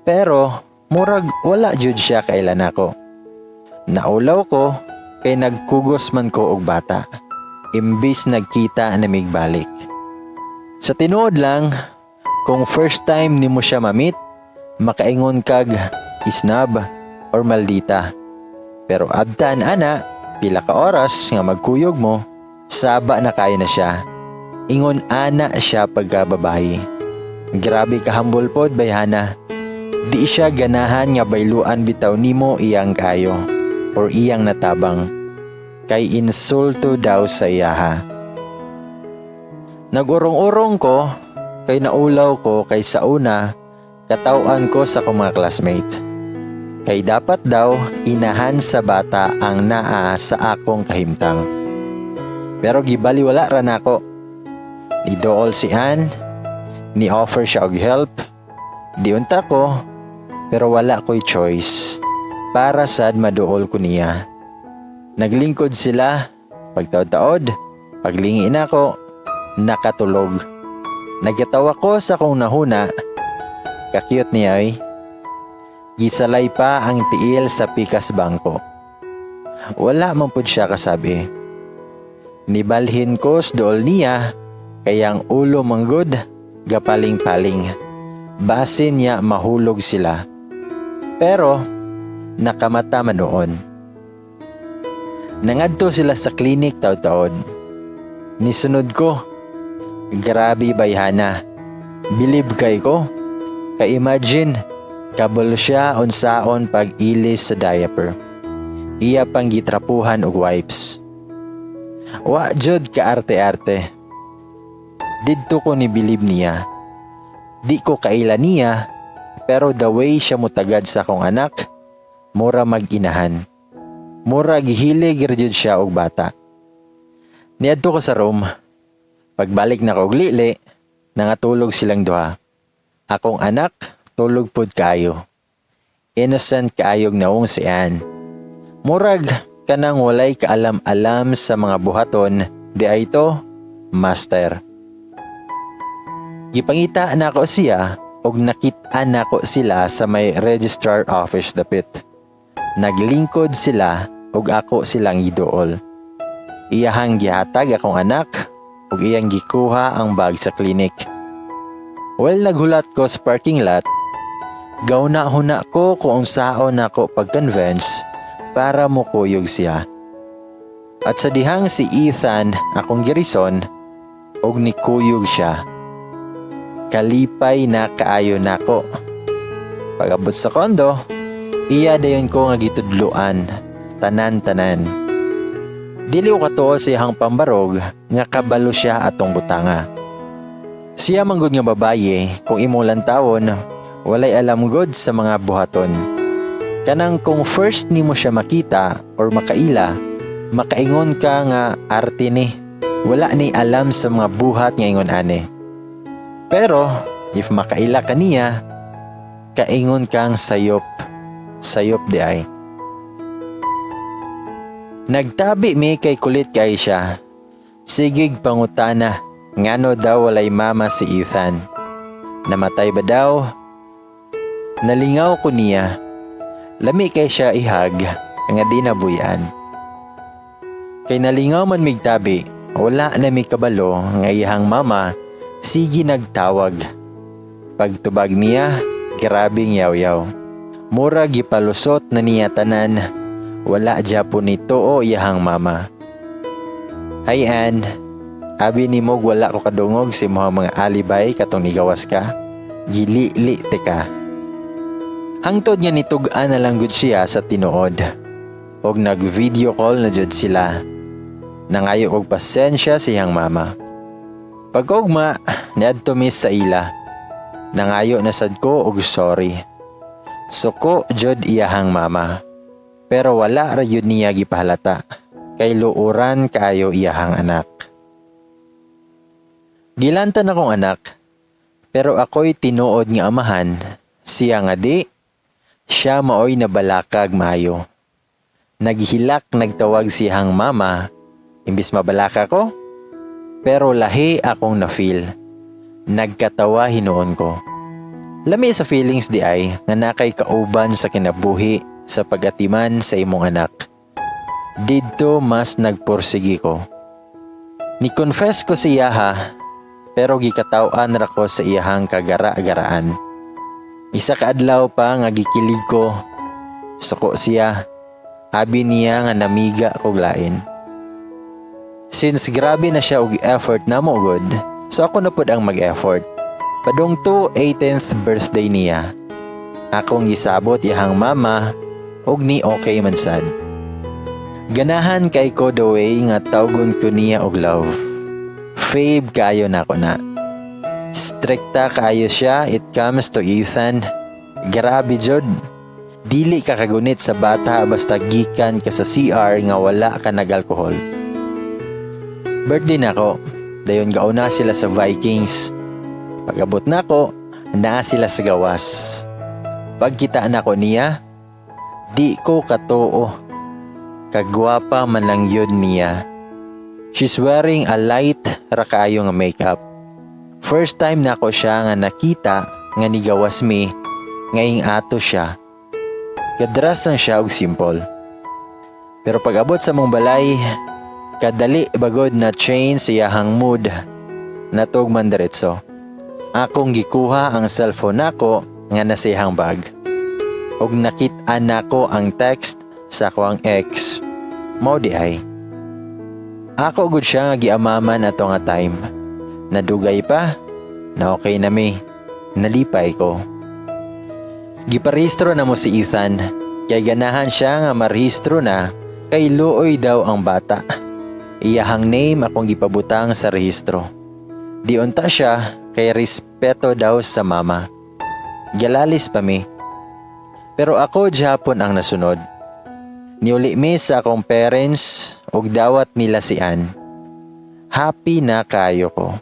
Pero murag wala jud siya kaila nako. Naulaw ko kay nagkugos man ko og bata. Imbis nagkita na mig balik. Sa tinuod lang, kung first time nimo siya ma-meet, makaingon kag isnab or maldita. Pero abtan ana, pila ka oras nga magkuyog mo, saba na kaayo na siya. Ingon ana siya pagkababayi. Grabe ka humble pod, bayhana. Di siya ganahan nga bayluan bitaw nimo iyang kaayo or iyang natabang. Kay insulto daw sa iyaha. Nag-urong-urong ko kay naulaw ko kay sa una kataw-an ko sa akong mga classmate. Kay dapat daw inahan sa bata ang naa sa akong kahimtang. Pero gibaliwala ra nako. Nidool si Ann, ni offer siya og help. Di unta ko, pero wala ko'y choice. Para sad maduol ko niya. Naglingkod sila, pagtaod-taod, paglingi nako, nakatulog. Nagkatawa ko sa akong nahuna, ka-cute niya ay. Gisalay pa ang tiil sa pikas bangko. Wala man pud siya kasabi. Nibalhin ko sa dool niya, kaya ang ulo manggod, gapaling-paling. Basin niya mahulog sila. Pero, nakamata man noon. Nangadto sila sa clinic taod-taod. Nisunod ko. Grabe, bayhana. Bilib kay ko. Ka-imagine, kabalo siya unsaon pag-ilis sa diaper. Iya pang gitrapuhan og wipes. Wa jud kaarte-arte. Didto ko ni bilib niya. Di ko kaila niya, pero the way siya mutagad sa akong anak, mura mag-inahan. Mura gihilig ra jud siya og bata. Niadto ko sa room. Pagbalik na ko og lili, nangatulog silang duha. Akong anak, tulog pod kaayo. Innocent kaayog naong si Ann. Murag kanang walay kaalam-alam sa mga buhaton, di ay to, master. Gipangita nako siya og nakit-an nako sila sa may registrar office dapit. Naglingkod sila ug ako silang giduol. Iyahang gihatag akong anak ug iyang gikuha ang bag sa clinic. Well, naghulat ko sa parking lot, gahuna-huna ko kung unsaon nako pag-convince para mukuyog siya. At sa dihang si Ethan akong girison og nikuyog siya. Kalipay na kaayo nako. Pag-abot sa kondo, iya dayon ko nga gitudloan, tanan-tanan. Dili ko katuo sa iyang pambarog nga kabalo siya atong butanga. Siya manggod nga babaye, kung imong lantawon, walay alam god sa mga buhaton. Kanang kung first nimo siya makita or makaila, makaingon ka nga arte ni. Wala ni alam sa mga buhat nga ingon ane. Pero if makaila ka niya, kaingon kang sayop. Sayop di ay. Nagtabi mi kay kulit kay siya. Sigig pangutana, ngano daw walay mama si Ethan. Namatay ba daw? Nalingaw ko niya. Lami kay siya ihag, nga di nabuyan. Kay nalingaw man migtabi, wala na mi kabalo nga iyang mama, sige nagtawag. Pagtubag niya, grabing yaw-yaw. Mura gipalusot na niya tanan, wala japon ni tuo iyahang mama. Hi, Ann. Abi nimo wala ko kadungog sa imong mga alibay katong nigawas ka. Gilili te ka. Hangtod nga nitug-an na lang gud siya sa tinuod. Og nag-video call na jud sila. Nangayo og pasensya siyang mama. Pagkaugma, niadto mi sa ila. Nangayo na sad ko og sorry. Suko jud iyahang mama. Pero wala ra yun niya gipahalata. Kay luoran kaayo iyahang anak. Gilantan akong anak. Pero ako'y tinuod nga amahan. Siya nga di, siya maoy nabalakag maayo. Naghilak nagtawag siyang mama, imbis mabalaka ko. Pero lahi akong na-feel. Nagkatawa hinuon ko. Lami sa feelings diay nga nakay kauban sa kinabuhi sa pagatiman sa imong anak. Didto mas nagpursigi ko. Ni-confess ko siya ha, pero gikataw-an ra ko sa iyahang kagara-garaan. Isa ka adlaw pa nga gikilig ko. Suko siya. Abi niya nga namiga kog lain. Since grabe na siya og effort namo gud, so ako na pud ang mag-effort. Padung to 18th birthday niya. Akong gisabot iyahang mama og ni okay man sad. Ganahan kay ko the way nga tawgon ko niya og love. Fave kaayo nako na. Strikta kaayo siya it comes to Ethan. Grabe jud. Dili ka kagunit sa bata basta gikan ka sa CR nga wala ka nag-alkohol. Birthday nako. Dayon gauna sila sa Vikings. Pag-abot nako, naa sila sa gawas. Pagkita nako niya, di ko katuo. Kagwapa man lang yun niya. She's wearing a light ra kaayo nga makeup. First time nako siya nga nakita nga nigawas mi ngaing ato siya. Gadras lang siya og simple. Pero pag abot sa mong balay, kadali bagod na change sa iyahang mood. Natog man diretso. Akong gikuha ang cellphone nako nga nasa iyahang bag. Og nakit-an nako ang text sa akoang ex. Mao diay. Ako gud siya nga giamaman ato nga time. Nadugay pa, na okay na mi. Nalipay ko. Giparehistro namo si Ethan. Kay ganahan siya nga marehistro na kay luoy daw ang bata. Iyahang name akong gipabutang sa rehistro. Di unta siya kay respeto daw sa mama. Galalis pa mi. Pero ako Japon ang nasunod. Niuli mi sa akong parents ug dawat nila si Ann. Happy na kayo ko.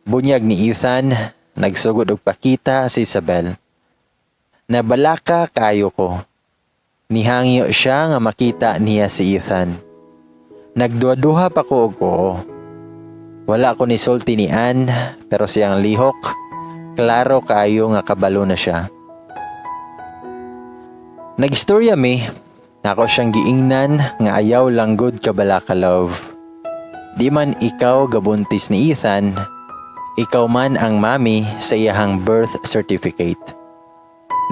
Bunyag ni Ethan, nagsugod og pakita si Isabel. Nabalaka kayo ko. Nihangyo siya nga makita niya si Ethan. Nagduha-duha pa ko og oo. Wala ko nisulti ni Ann, pero siyang lihok, klaro kaayo nga kabalo na siya. Nagistorya mi, nako siyang giingnan nga ayaw lang gud kabalaka, love. Di man ikaw gabuntis ni Ethan, ikaw man ang mami sa iyahang birth certificate.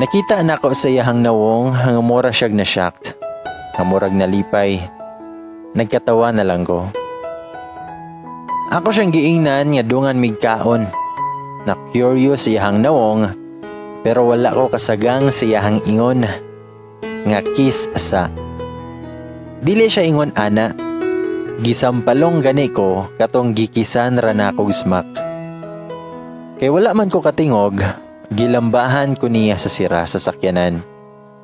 Nakita nako sa iyahang nawong nga mura siyag na shocked. Nga murag nalipay. Nagkatawa na lang ko. Ako siyang giingnan nga dungan migkaon. Na curious iyahang nawong, pero wala ko kasagang sa iyahang ingon nga kiss sa. Dili siya ingon ana. Gisampalong gani ko katong gikisan ra nakog smack. Kay wala man ko katingog, gilambahan ko niya sa sira sa sakyanan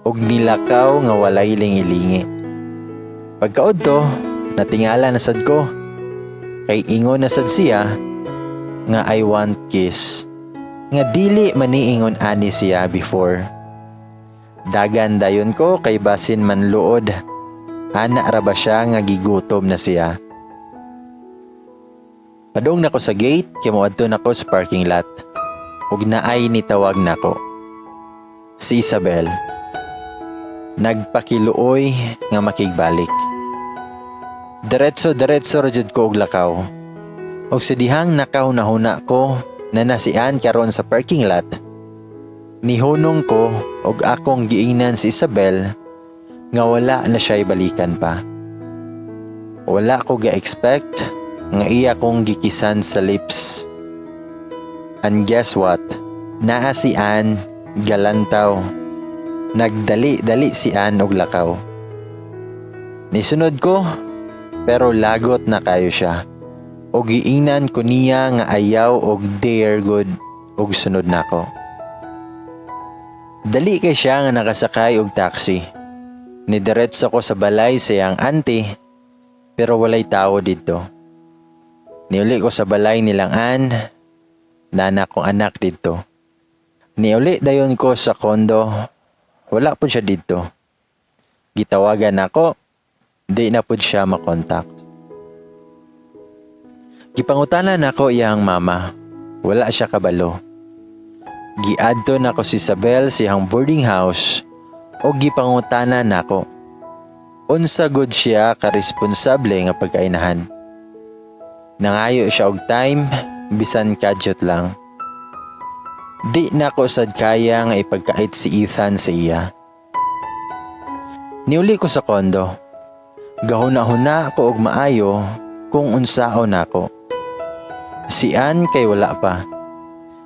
ug nilakaw nga walay lingi-lingi. Pagkaod to, natingala na sad ko. Kay ingon na sad siya nga "I want kiss." Nga dili maniingon ani siya before. Dagan dayon ko kay basin manluod. Ana ra ba siya nga gigutom na siya. Padung nako sa gate kay moadto nako sa parking lot. Ug naay nitawag nako. Si Isabel. Nagpakiluoy nga makigbalik. Diretso-diretso ra jud ko og lakaw. Og sa dihang nakahuna-huna ko na nasian karon sa parking lot, nihunong ko og akong giingnan si Isabel nga wala na siya balikan pa. Wala ko ga-expect nga iya kong gi-kiss-an sa lips. And guess what? Naa si Ann galantaw. Nagdali-dali si Ann og lakaw. Nisunod ko, pero lagot na kayo siya. Og giingnan ko niya nga ayaw og dare gud og sunod nako. Dali kay siya nga nakasakay og taxi. Nidiretso ko sa balay sa iyang auntie, pero walay tao didto. Niuli ko sa balay nilang Ann, naa na akong anak didto. Niuli dayon ko sa condo, wala po siya didto. Gitawagan nako, di na pud siya makontak. Gipangutana nako iyang mama, wala siya kabalo. Giadto nako si Isabel sa iyang boarding house o gipangutana nako. Unsa gud siya ka-responsable nga pagkainahan. Nangayo siya og time bisan kadyot lang. Di nako sad kaya nga ipagkait si Ethan sa iya. Niuli ko sa condo. Gahuna-huna ko og maayo kung unsaon nako. Si Ann kay wala pa.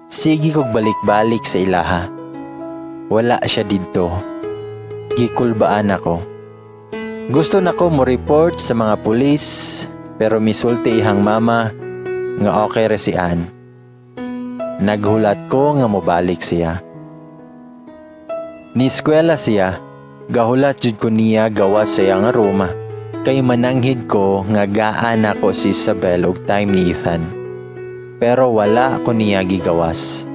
Sige kog balik-balik sa ilaha. Wala siya didto. Gikulbaan ako. Gusto nako mo report sa mga pulis, pero misulti ihang mama nga okay ra si Ann. Naghulat ko nga mobalik siya. Ni eskwela siya, gahulat jud ko niya gawas sa iyang room kay mananghid ko nga gaan ako si Isabel og time ni Ethan. Pero wala ko niya gigawas.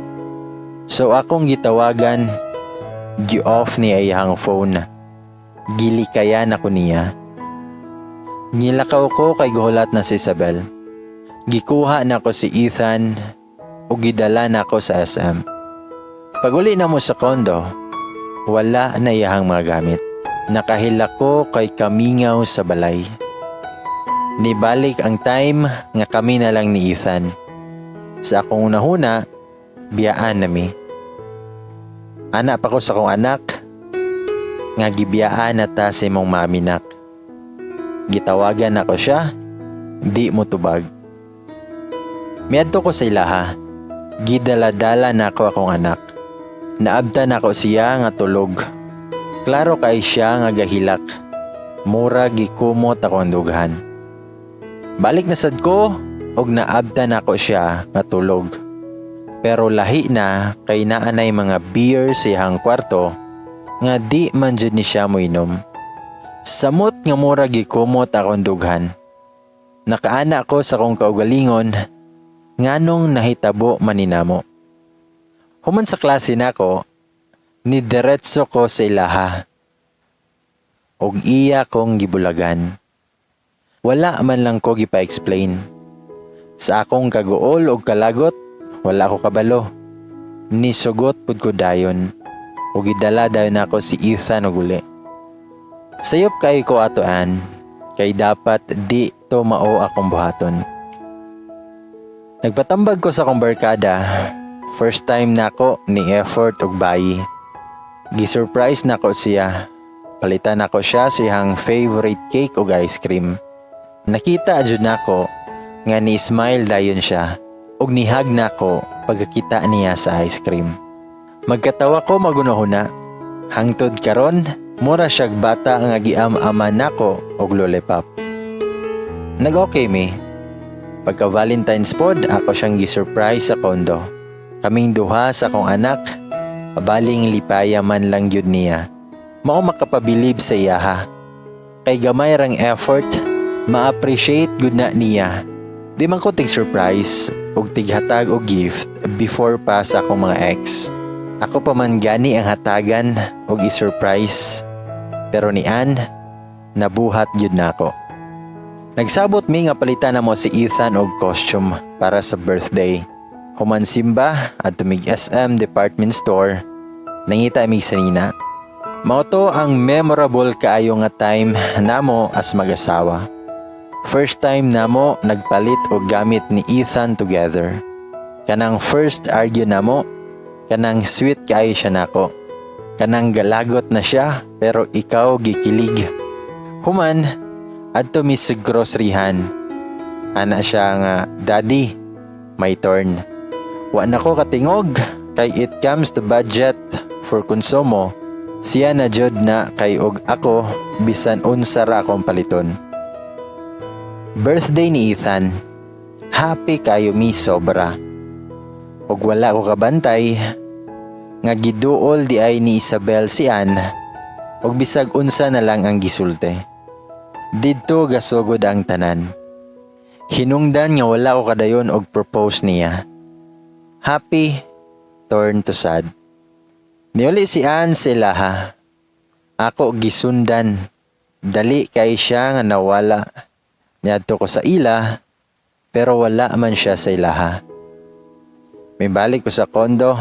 So akong gitawagan, gi-off niya iyang phone. Gilikayan ako niya. Nilakaw ko kay guhulat na si Isabel. Gikuha nako si Ethan ug gidala nako sa SM. Paguli namo sa condo, wala na iyahang mga gamit. Nakahilak ko kay kamingaw sa balay. Nibalik ang time nga kami na lang ni Ethan. Sa akong unahuna, biyaan nami. Ana pa ko sa akong anak, nga gibiyaan na ta sa imong mami, nak. Gitawagan nako siya, di mo tubag. Miadto ko sa ilaha. Gidala-dala nako akong anak. Naabtan nako siya nga tulog. Klaro kay siya nga gahilak. Mura gikumot akong dughan. Balik na sad ko og naabtan nako siya nga tulog. Pero lahi na kay naanay mga beer sa iyang kwarto nga di man jud ni siya moinom. Samot nga mura gikumot akong dughan. Nakaana ko sa akong kaugalingon nganong nahitabo man ni namo. Human sa klase nako, ni diretso ko sa ilaha. Og iya kong gibulagan. Wala man lang ko gipa-explain. Sa akong kaguol og kalagot, wala ko kabalo. Nisugot pud ko dayon. Ug gidala dayon nako si Ethan og uli. Sayop kay ko ato, Ann, kay dapat di to mao akong buhaton. Nagpatambag ko sa akong barkada. First time nako ni effort og bayi. Gi-surprise nako siya. Palitan nako siya sa iyang favorite cake ug ice cream. Nakita jud nako nga ni smile dayon siya ug ni-hug nako pagkakita niya sa ice cream. Magkatawa ko magunahuna. Hangtod karon, mura siyag bata nga giam-aman nako og lollipop. Nag-okay mi. Pagka Valentine's pod, ako siyang gi-surprise sa condo. Kaming duha sa akong anak, baling lipaya man lang gyud niya. Mao makapabilib sa iyaha. Kay gamay rang effort, ma-appreciate gud na niya. Di man ko tig surprise og tighatag og gift before pa sa akong mga ex. Ako pa man gani ang hatagan og i-surprise. Pero ni Ann, nabuhat gyud nako. Nagsabot mi nga palitan namo si Ethan og costume para sa birthday. Human simba adto mig SM department store, nangita mig sanina. Mao to ang memorable kaayo nga time namo as mag-asawa. First time namo nagpalit og gamit ni Ethan together. Kanang first argue namo, kanang sweet kaayo siya nako. Kanang galagot na siya pero ikaw gikilig. Human, Adto mi sa groceryhan. Ana siya nga, "Daddy, my turn." Wa na ko katingog kay it comes to budget for konsumo. Siya na jud na kay og ako bisan unsa ra akong paliton. Birthday ni Ethan. Happy kayo mi sobra. Ug wala ko kabantay nga giduol di ay ni Isabel si Ann ug bisag unsa na lang ang gisulti. Didto gasugod ang tanan. Hinungdan nga wala ko kadayon og propose niya. Happy turn to sad. Niuli si Ann sa ilaha. Ako gisundan. Dali kay siya nga nawala. Niadto ko sa ila pero wala man siya sa ilaha. Mibalik ko sa condo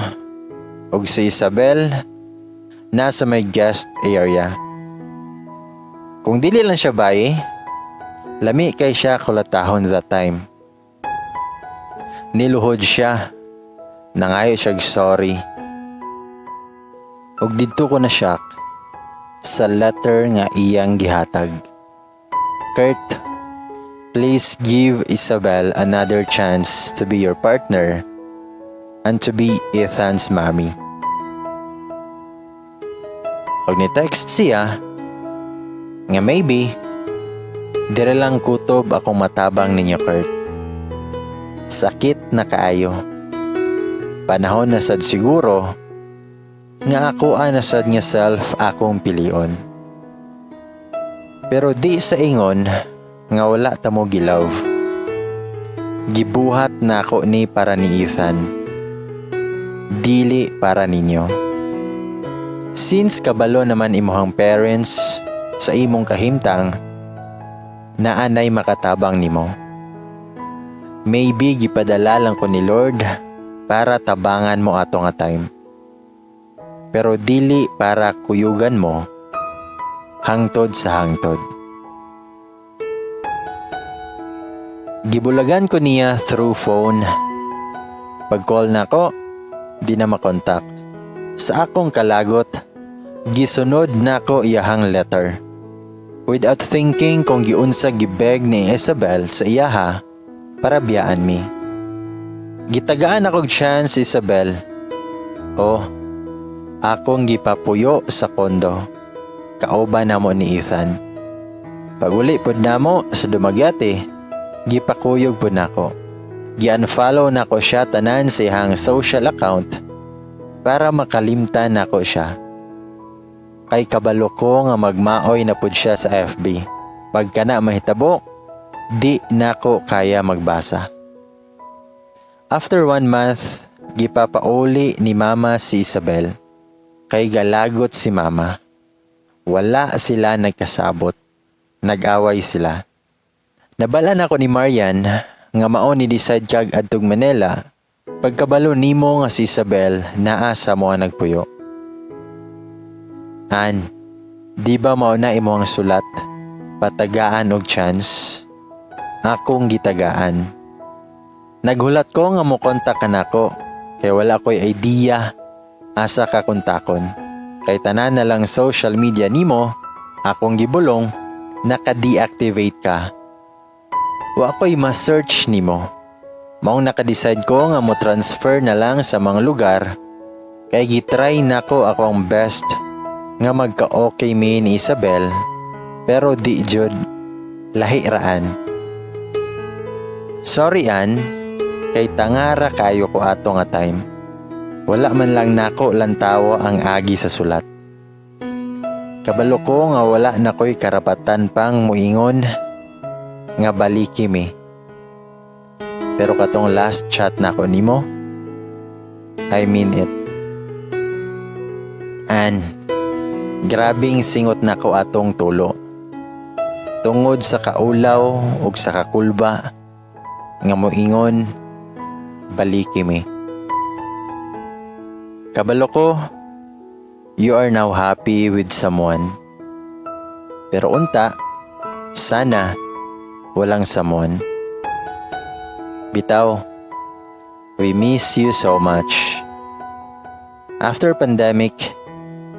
ug si Isabel nasa may guest area. Kung dili lang siya bayi, lami kay siya kulatahon that time. Niluhod siya. Nangayo siya sorry. Ug didto ko na shock sa letter nga iyang gihatag. "Kurt, please give Isabel another chance to be your partner and to be Ethan's mommy." Pag ni-text siya, nga maybe, dire lang kutob akong matabang ninyo, Kurt. Sakit na kaayo. Panahon na sad siguro, nga ako na sad nga self akong pilion. Pero di sa ingon nga wala ta mo gilove. Gibuhat na ako ni para ni Ethan. Dili para ninyo. Since kabalo naman imuhang parents sa imong kahimtang, naanay makatabang nimo. Maybe gipadala lang ko ni Lord para tabangan mo ato nga time. Pero dili para kuyugan mo hangtod sa hangtod. Gibulagan ko niya through phone. Pag call na ko, di na makontak. Sa akong kalagot, gisunod nako iyahang letter. Without thinking kung giunsa gibeg ni Isabel sa iyaha para biyaan mi. Gitagaan akong chance, Isabel. Oh, akong gipapuyo sa condo. Kauban namo ni Ethan. Paguli pod namo sa Dumaguete, gipakuyog pod nako. Gi-unfollow nako siya tanan sa iyang social account para makalimtan nako siya. Kay kabalo ko nga magmaoy na pud siya sa FB. Pagka na mahitabo, di nako kaya magbasa. After one month, gipapauli ni Mama si Isabel. Kay galagot si Mama. Wala sila nagkasabot. Nag-away sila. Nabal-an ako ni Marian nga mao ni decide kag adtog Manila pagkabalo nimo nga si Isabel naa sa mo nagpuyo. An, di ba mao na imo ang sulat? Patagaan og chance. Akong gitagaan. Naghulat ko nga mo kontak ka nako kay wala ko'y idea asa ka kontakon. Kay tanan na lang social media nimo, akong gibulong, naka-deactivate ka. Wa ko'y ma-search nimo. Maong naka-decide ko nga mo transfer na lang sa mga lugar kay gitry nako ako ang best nga magka-okay mi ni Isabel, pero di jud, lahi raan. Sorry, An, kay tangara kayo ko ato nga time. Wala man lang nako lantawo ang agi sa sulat. Kabalo ko nga wala na ko'y karapatan pang muingon nga baliki mi. Pero katong last chat nako nimo, I mean it. An, grabing singot nako atong tulo. Tungod sa kaulaw ug sa kakulba nga moingon baliki mi. Kabalo ko, you are now happy with someone. Pero unta, sana walang someone. Bitaw, we miss you so much. After pandemic,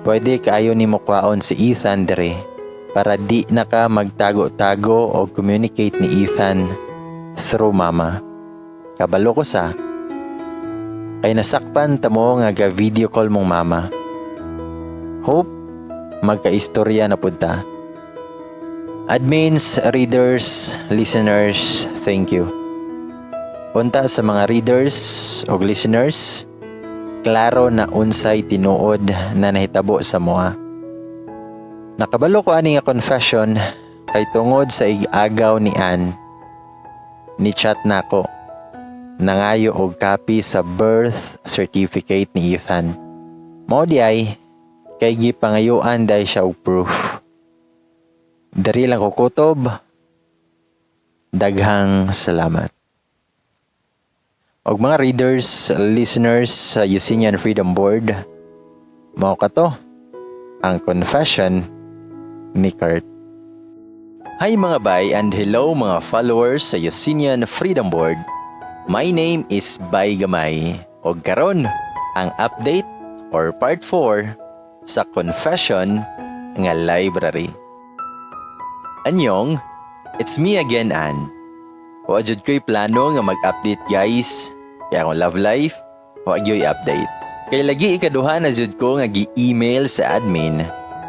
pwede kaayo nimo kwaon si Ethan dere Para di na ka magtago-tago o communicate ni Ethan through mama. Kabalo ko sa kay nasakpan ta mo nga ga video call mong mama. Hope magkaistorya na pud ta. Admins, readers, listeners, thank you. Unta sa mga readers o listeners, klaro na unsay tinuod na nahitabo sa moa. Nakabalo ko ani nga confession kay tungod sa ig-agaw ni Ann. Ni chat nako. Nangayo og copy sa birth certificate ni Ethan. Mao di ay kay gipangayuan dai siya og proof. Dari lang ko kutob. Daghang salamat. Og mga readers, listeners sa Eugenian Freedom Board, mao kato ang confession ni Kurt. Hi, mga bay, and hello, mga followers sa Eugenian Freedom Board. My name is Bay Gamay. Og karon ang update or part 4 sa confession nga library. Anyong, it's me again, Ann. Wa jud ko'y plano nga mag-update, guys. Kaya akong love life, wa gyoy update. Kay lagi ikaduha na jud ko nga gi-email sa admin.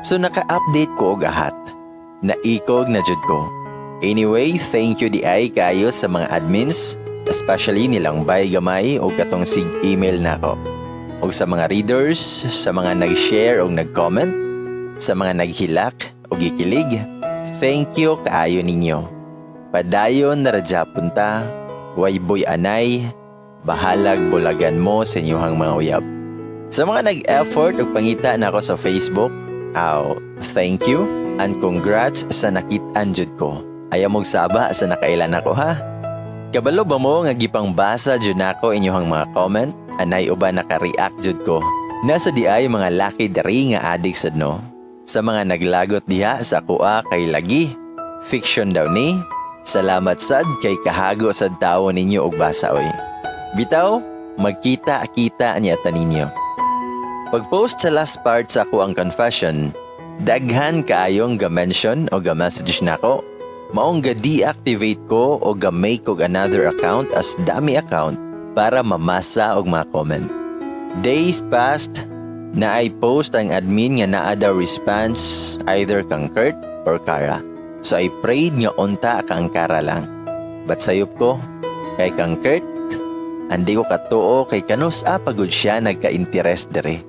So naka-update ko og ahat. Naikog na jud ko. Anyway, thank you di ay kayo sa mga admins, especially nilang Bay Gamay o katong sig email nako. Og sa mga readers, sa mga nag-share o nag-comment, sa mga naghilak o gikilig, thank you kaayo ninyo. Padayon na ra gyapon ta, way boy anay, bahalag bulagan mo sa inyuhang mga uyab. Sa mga nag-effort ug pangita nako sa Facebook, aw, thank you and congrats sa nakit-an jud ko. Ayaw mong saba sa nakailan ako, ha. Kabalo ba mo nga gipangbasa jud nako inyuhang mga comment, anay uban naka-react jud ko? Nasa di ay mga laki diri nga adik sad, no? Sa mga naglagot diha sa kuha kay lagi, fiction daw ni, salamat sad kay kahago sad tawo ninyo og basa oy. Bitaw, magkita-kita niya ta ninyo. Pag-post sa last part sa ako ang confession, daghan kaayong ga-mention o ga-message nako. Maong ga-deactivate ko o ga-make og another account as dummy account para mamasa og mga comment. Days passed na ay post ang admin nga naa daw response either kang Kurt or Kara. So I prayed nga unta kang Kara lang. But sayop ko kay kang Kurt, andi ko katuo kay kanus-a pa gud siya nagka-interest dire.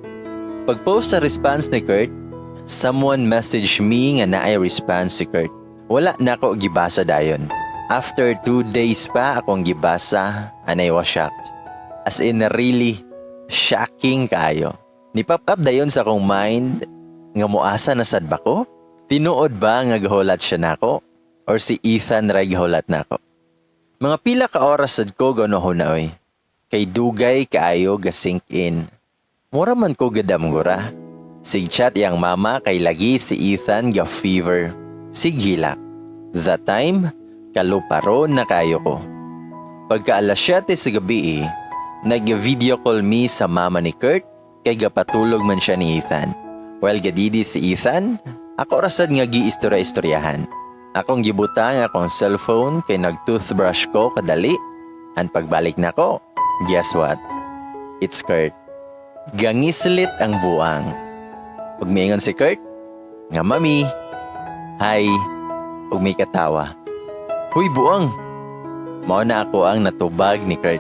Pag-post sa response ni Kurt, someone message me nga naay response si Kurt. Wala na ako gibasa dayon. After 2 days pa akong gibasa and I was shocked. As in, really shocking kaayo. Ni pop up dayon sa akong mind nga muasa na sad ba ko? Tinuod ba nga gahulat siya nako? Or si Ethan ray gahulat nako? Mga pila ka oras sad ko ganohon na oy. Kay dugay kaayo ga sink in. Mura man ko gadamgura. Sig chat iyang mama kay lagi si Ethan ga fever. Sig hilak. That time, kaluparo na kayo ko. Pagka alas 7 sa gabi, eh, nag-video call me sa mama ni Kurt kay gapatulog man siya ni Ethan. While gadidi si Ethan, ako rasad nga gi-istorya-istoryahan. Akong gibutang akong cellphone kay nag-toothbrush ko kadali. And pagbalik nako, guess what? It's Kurt. Gangislit ang buang. Ug miingon si Kurt, nga mami, hi, ug may katawa. Huy, buang! Mao na ako ang natubag ni Kurt.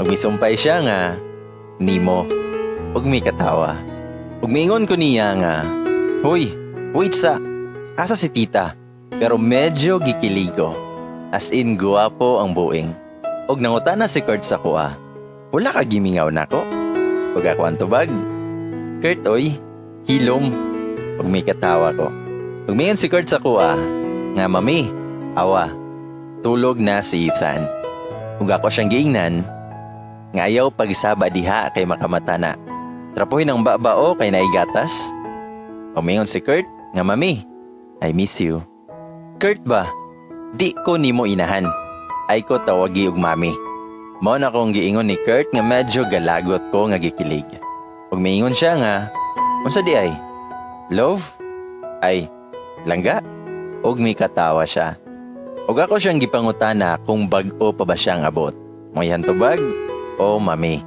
Ug misumpay siya nga, nimo, ug may katawa. Ug miingon ko niya nga, "Huy, wait sa, asa si tita?" Pero medyo gikilig ko. As in, guwapo ang buing. Og nangutana si Kurt sa kuha, "Wala ka gimingaw nako?" Ug ako ang tubag, "Kurt oy, hilom." Ug may katawa ko. Ug miingon si Kurt sa kuha, nga mami, awa, tulog na si Ethan. Ug ako siyang giingnan, nga ayaw pagsaba diha kay makamata na. Trapuhin ang babao kay naigatas. Umingon si Kurt, nga mami, I miss you. Kurt ba? Di ko nimo inahan. Ay ko tawagi og mami. Mao na akong giingon ni Kurt nga medyo galagot ko nga gikilig. Ug miingon siya nga, "Unsa di ay? Love? Ay, Langga? Og mikatawa siya. Og ako siyang gipangutana kung bag-o pa ba siyang abot. May tubag? O mami.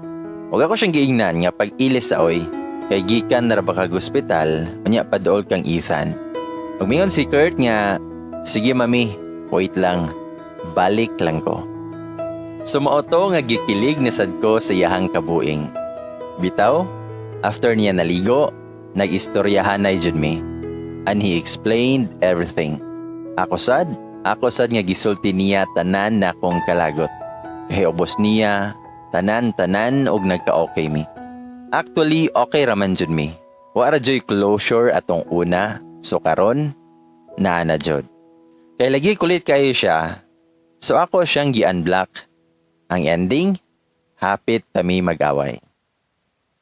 Og ako siyang giingnan nga pag ilis sa oy, kay gikan na ra ba kag ospital, unya paduol kang Ethan. Ug mingon si Kurt nga, "Sige mami, wait lang, balik lang ko." So mao to nga gikilig na sad ko sa iyahang kabuing. Bitaw, after niya naligo, nag-istoryahan na jud mi. And he explained everything. Ako sad nga gisulti niya tanan na akong kalagot. Kay ubos niya, tanan-tanan og nagka-okay mi. Actually, okay raman jud mi. Wa ra joy closure atong una, so karon naa na jud. Kay lagi kulit kayo siya, so ako siyang gi-unblock. Ang ending, hapit pa mi mag-away.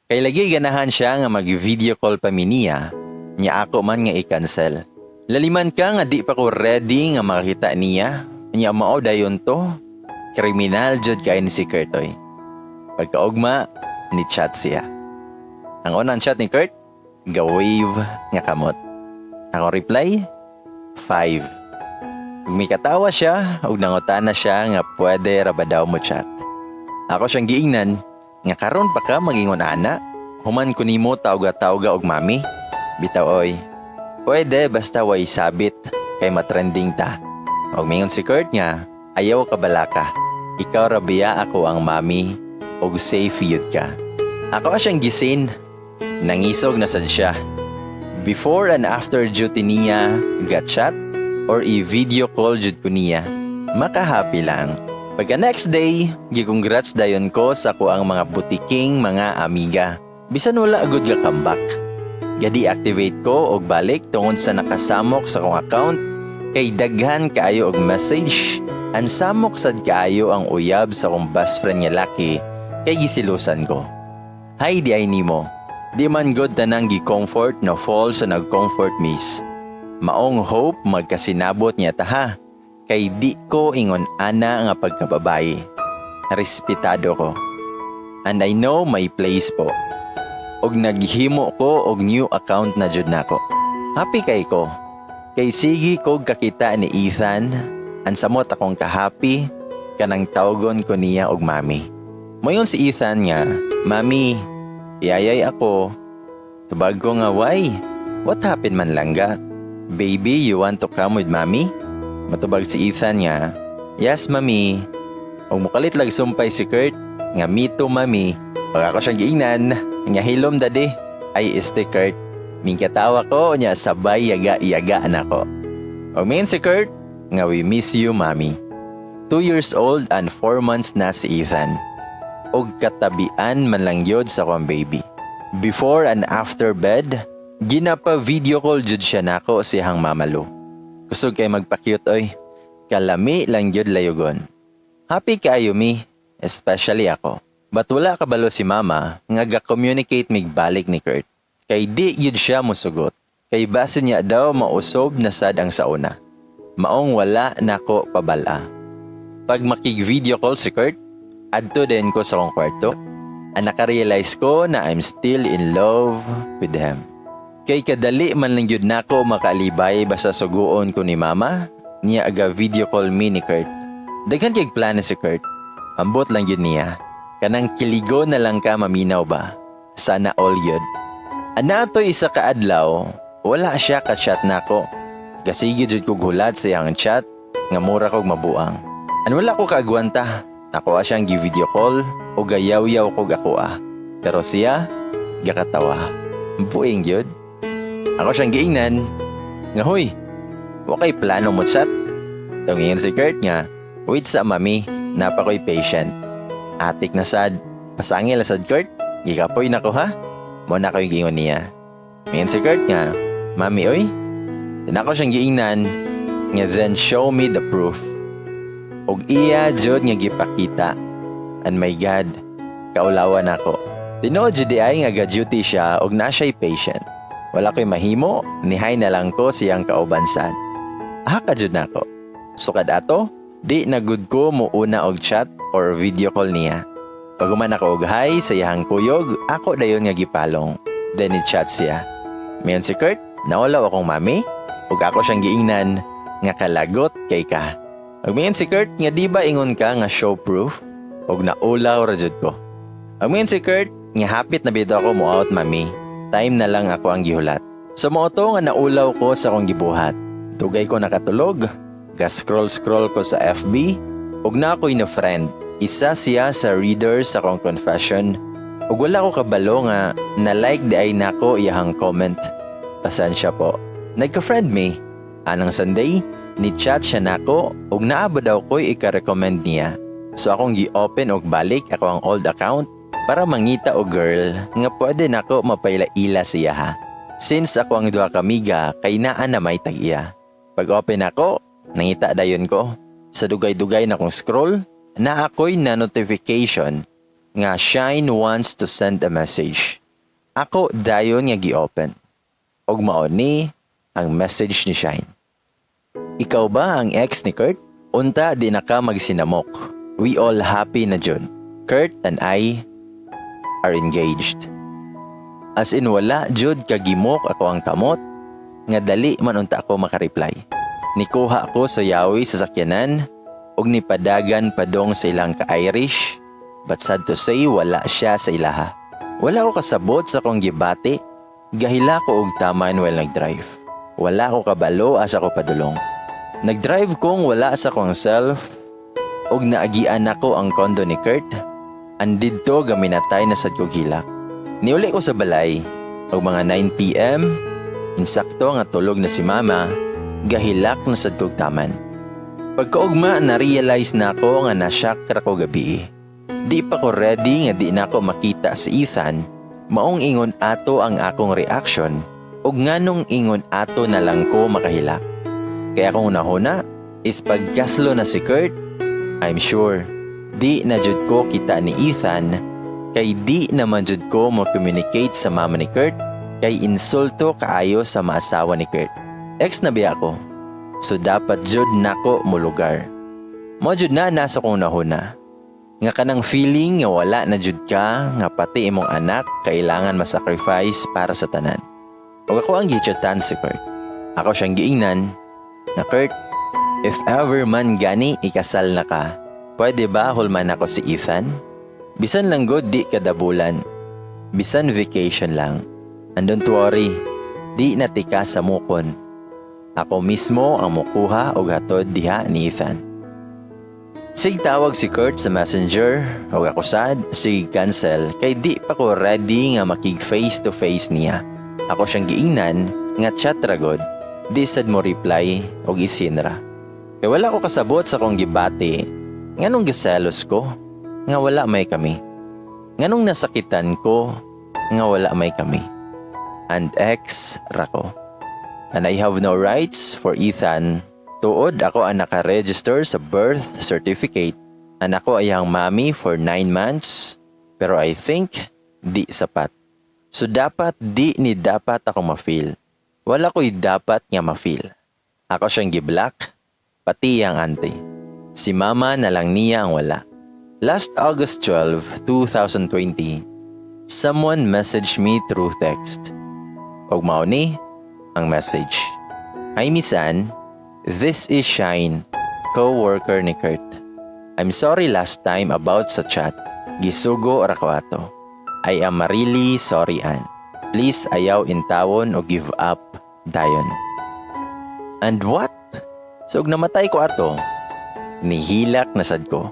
Kay lagi ganahan siya nga mag-video call pa mi niya, niya ako man nga i-cancel. Laliman ka nga di pa ko ready nga makakita niya, niya mao dayon to. Kriminal jud kay ni si Kurt oy. Pagkaugma, ni chat siya. Ang unang chat ni Kurt, ga-wave nga kamot. Ako reply, 5. Mikatawa siya ug nangutana siya nga pwede ra ba daw mo chat. Ako siyang giingnan nga karon pa ka magingon ana, human ko nimo tawga-tawga og mami. Bitaw oy. Pwede basta way sabit kay matrending ta. Og mingon si Kurt nga ayaw ka balaka. Ikaw ra biya ako ang mami og safe yun ka. Ako siyang gi-seen. Nangisog na sad siya. Before and after duty niya, ga-chat or i-video call jud ko niya. Makahappy lang. Pagka next day, gi-congrats dayon ko sa ko ang mga butiking mga amiga. Bisan wala agud ga comeback. Ga-deactivate ko og balik tungod sa nakasamok sa akong account kay daghan kaayo og message. Ang samok sad kaayo ang uyab sa akong best friend nga laki kay gisilusan ko. Hay di ay nimo. Di man god tanang gi-comfort na fall sa nag-comfort miss. Maong hope magkasinabot niya ta ha. Kay di ko ingon ana nga pagkababae. Respetado ko. And I know my place po. Og naghimo ko og new account na jud nako. Happy kay ko. Kay sige kog kakita ni Ethan, ang samot akong kahappy kanang tawgon ko niya og mami. Moingon si Ethan nga, "Mami, iyayay ako." Tubag ko nga, "Why? What happened man langga? Baby, you want to come with mami?" Matubag si Ethan nga, "Yes, mami." Og mukalit lag sumpay si Kurt, nga, "Me too, mami." Pag ako siyang giingnan, nga, "Hilom daddy." Ay, este Kurt. Mingkatawa ko niya sabay yaga-yaga na ko. Og mingon si Kurt, nga, "We miss you, mami." 2 years old and 4 months na si Ethan. Og katabian man lang yod sa akong baby. Before and after bed, ginapa video call jud siya nako siyang mamalo. Kusog kay magpa-cute oy. Kalami lang jud layugon. Happy kaayo mi, especially ako. But wala kabalo si mama nga ga-communicate mig balik ni Kurt. Kay di yun siya musugot. Kay base niya daw mausob na sad ang sauna. Maong wala nako pabala. Pag makig-video call si Kurt, adto din ko sa akong kwarto. Ang nakarealize ko na I'm still in love with him. Kay kadali man lang yun nako makaalibay basta suguon ko ni mama, niya aga video call me ni Kurt. Daghan kay plano si Kurt. Ambot lang yun niya. Kanang kiligo na lang ka maminaw ba? Sana all yun. Ana to isa ka adlaw, wala siya ka-chat nako. Kasige jud kog hulat sa iyang chat nga mura kog mabuang. An wala ko kaagwanta. Ako siyang gi-video call o gayaw-yaw kog ako ah. Pero siya, gakatawa. Buing yun. Ako siyang giingnan nga, "Huy, wa kay plano mo chat?" Tungingan si Kurt nga, "Wait sa mami, napa ko'y patient." Atik na sad, pasangil na sad Kurt, gikapoy na ko ha. Mo na ko'y giingon niya. Mingon si Kurt nga, "Mami oy." Then ako siyang giingnan nga, "Then show me the proof." Og iya jud nga gipakita. And my God, kaulawan ako. Tinuod jud di ay nga ga-duty siya og na siya'y patient. Wala ko'y mahimo, nihay na lang ko siyang kauban sad. Ah, ka jud nako. Sukad ato, di na gud ko muuna og chat or video call niya. Pag human ako og hi sa iyahang kuyog, ako dayon nga gipalong. Then i-chat siya. Mayon si Kurt, "Naulaw akong mami?" Ug ako siyang giingnan nga kalagot kay ka. Ug miingon si Kurt nga di ba ingon ka nga show proof? Ug naulaw ra jud ko. Ug miingon si Kurt nga hapit na bitaw ako mo out, mami. Time na lang ako ang gihulat. So mao to nga naulaw ko sa akong gibuhat. Dugay ko nakatulog. Ga-scroll-scroll ko sa FB ug naa ko'y na friend. Isa siya sa reader sa akong confession. Ug wala ko kabalo nga na-like diay nako iyahang comment. Pasensya po. Nagka-friend me. Anang Sunday, ni-chat siya nako ug naa ba daw ko'y ika-recommend niya. So akong gi-open og balik ako ang old account para mangita og girl nga pwede nako mapaila-ila siya ha. Since ako ang duha ka amiga kay naa na may tag-iya. Pag open ako, nangita dayon ko. Sa dugay-dugay na kong scroll, naa ako'y na notification nga Shine wants to send a message. Ako dayon nga gi-open. Og mao ni ang message ni Shine. "Ikaw ba ang ex ni Kurt? Unta di na ka magsinamok. We all happy na jud. Kurt and I are engaged." As in wala jud kagimok ako ang kamot nga dali man unta ako makareply. Nikuha ako sa yawi sa sakyanan ug nipadagan padong sa ilang ka-Irish, but sad to say wala siya sa ilaha. Wala ko kasabot sa akong gibati. Gahila ko og taman while nagdrive. Wala ko kabalo asa ko padulong. Nagdrive kong wala sa akong self ug naagian nako ang condo ni Kurt. Andidto gaminatay na sad ko hilak. Niuli ko sa balay og mga 9 p.m., insakto nga tulog na si mama, gahilak na sad kog taman. Pagkaugma, na-realize na ako nga na-shock ra ko gabi. Di pa ko ready nga di na ako makita si Ethan, maong ingon ato ang akong reaction ug nganong ingon ato na lang ko makahilak. Kaya akong nahuna is pagkaslo na si Kurt, I'm sure, di na jud ko kita ni Ethan kay di naman jud ko mo communicate sa mama ni Kurt kay insulto kaayo sa maasawa ni Kurt. Ex na biya ko. So dapat jud nako mo lugar. Mo jud na nasa kong nahuna. Nga kanang feeling nga wala na jud ka, nga pati imong anak kailangan masacrifice para sa tanan. Ug ako ang gichatan si Kurt. Ako siyang giingnan na, "Kurt, if ever man gani ikasal na ka, pwede ba hulman ako si Ethan? Bisan lang god di kadabulan. Bisan vacation lang. And don't worry, di na tika sa mukon. Ako mismo ang mukuha og hatod diha ni Ethan." Sig tawag si Kurt sa Messenger ug ako sad sig cancel kay di pa ko ready nga makig face to face niya. Ako siyang giingnan nga chat ra god. Di sad mo reply og i-seen ra. Kay wala ko kasabot sa akong gibati. Nganong giselos ko nga wala may kami? Nganong nasakitan ko nga wala may kami? And ex ra ko. And I have no rights for Ethan. Tuod ako ang naka-register sa birth certificate. And ako ay ang mommy for 9 months. Pero I think di sapat. So dapat di ni dapat ako ma-feel. Wala ko'y dapat nga ma-feel. Ako siyang giblock, pati ang auntie. Si mama na lang niya ang wala. Last August 12, 2020, someone messaged me through text. Og mao ni ang message. "Hi Miss Ann, this is Shine, co-worker ni Kurt. I'm sorry last time about sa chat. Gisugo ra ko ato. I am really sorry, Ann. Please ayaw intawon o give up dayon." And what? So ug namatay ko ato, nihilak na sad ko.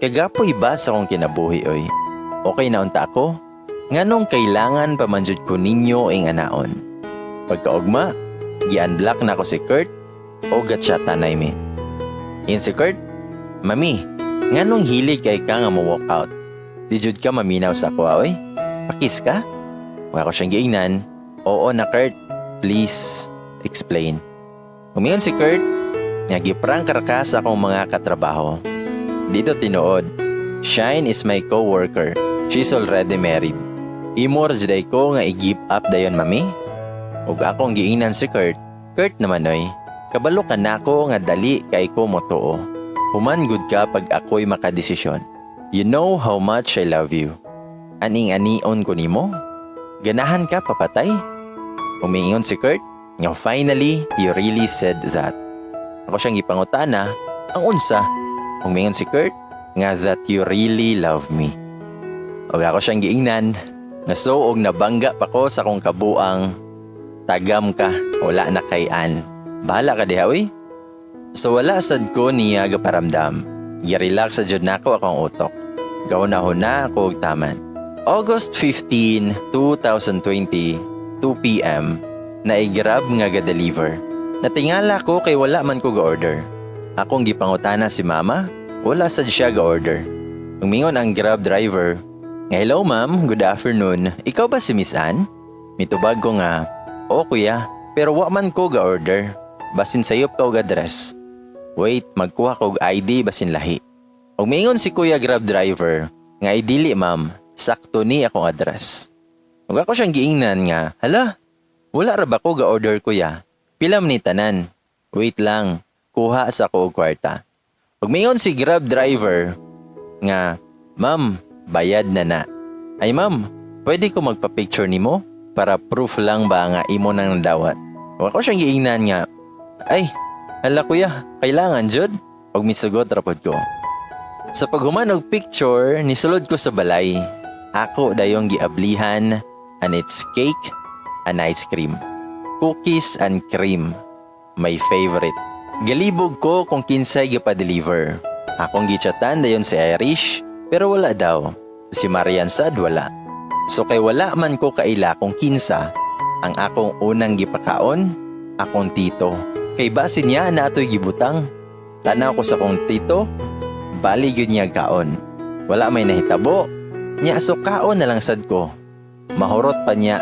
Kagapoy ba sa akong kinabuhi oy? Okay na unta ako? Nganong kailangan pa man jud ko ninyo ing anaon? Pagkaugma, gi-unblock na ako si Kurt o gatchatan mi. In si Kurt, "Mami, nganong hilig kay ka nga mo walk out? Di jud ka maminaw sa ako oy? Pakis ka?" Wa ko siyang giingnan, "Oo na Kurt, please explain." Umiyon si Kurt, nga giprank ra ka sa akong mga katrabaho. Dito tinuod, Shine is my co-worker. She's already married. Imo ra jud ko nga i-give up dayon, mami?" Ug akong giingnan si Kurt, "Kurt naman oy, kabalo ka nako nga dali kay ko motuo. Human gud ka pag ako'y makadesisyon. You know how much I love you. Aning anion ko nimo? Ganahan ka papatay?" Umiingon si Kurt nga Nga finally, you really said that. Ako siyang gipangutana, ang unsa? Ug mingon si Kurt, nga that you really love me. Ug ako siyang giingnan, nga so og nabangga pa ko sa akong kabuang, tagam ka, wala na kay Ann. Bahala ka diha, uy. So wala sad ko niya gaparamdam. Gi-relax sa jud nako akong utok. Gahuna-huna ako og taman. August 15, 2020, 2 p.m., naay Grab nga ga-deliver. Natingala ko kay wala man ko ga-order. Akong gipangutana si mama, wala sad siya ga-order. Mingon ang Grab driver, nga, "Hello ma'am, good afternoon. Ikaw ba si Miss Ann?" Mitubag ko nga, "Oo kuya, pero wa man ko ga-order. Basin sayop ka og address. Wait, magkuha ko og ID basin lahi." Ug mingon si kuya Grab driver, nga ay dili ma'am, sakto ni akong address. Ug ako siyang giingnan nga, "Hala, wala ra ba ko ga-order, kuya? Pila man ni tanan? Wait lang, kuha sa ko og kwarta." Ug mingon si Grab driver nga, "Ma'am, bayad na na. Ay ma'am, pwede ko magpa-picture nimo para proof lang ba nga imo nang nadawat?" Ug ako siyang giingnan nga, "Ay, hala kuya, kailangan jud?" Ug misugot ra pod ko. Sa paghuman og picture, nisulod ko sa balay. Ako dayong giablihan and it's cake and ice cream. Cookies and cream. My favorite. Galibog ko kung kinsay gipa-deliver. Akong gichatan dayon si Irish, pero wala daw. Si Marian sad wala. So kay wala man ko kaila kung kinsa, ang akong unang gipakaon, akong tito. Kay basin niya na ato'y gibutang. Tanaw ko sa akong tito, bali gyud niya kaon. Wala may nahitabo. Nya so kaon na lang sad ko. Mahurot pa niya,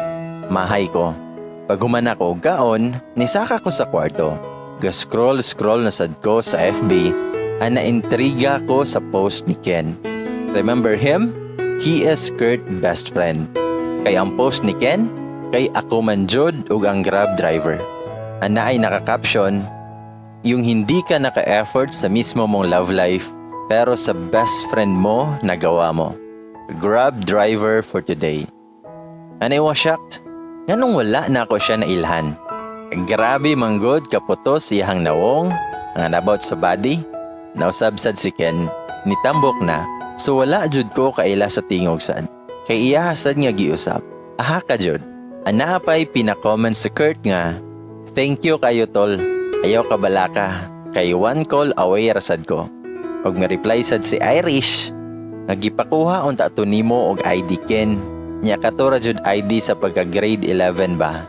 mahay ko. Pag human ako og kaon, nisaka ko sa kwarto. Ga-scroll scroll na sad ko sa FB, ang naintriga ko sa post ni Ken. Remember him? He is Kurt best friend. Kay ang post ni Ken, kay ako man jud ug ang Grab driver. Ana ay naka-caption, "Yung hindi ka naka-effort sa mismo mong love life, pero sa best friend mo nagawa mo. Grab driver for today." And I was shocked. Nganong wala na ako siya nailhan? Grabe manggod kaputos iyang nawong, ang about sa body. Nausab sad si Ken, nitambok na. So wala jud ko kaila sa tingog sad. Kay iya sad nga giusap. Aha ka jud. Ana pa'y pina-comment sa Kurt nga, "Thank you kayo tol. Ayaw ka balaka. Kay one call away rasad ko." Og reply sad si Irish, nga gipakuha unta to nimo og ID Ken. Nya kato ra jud ID sa pagka grade 11 ba.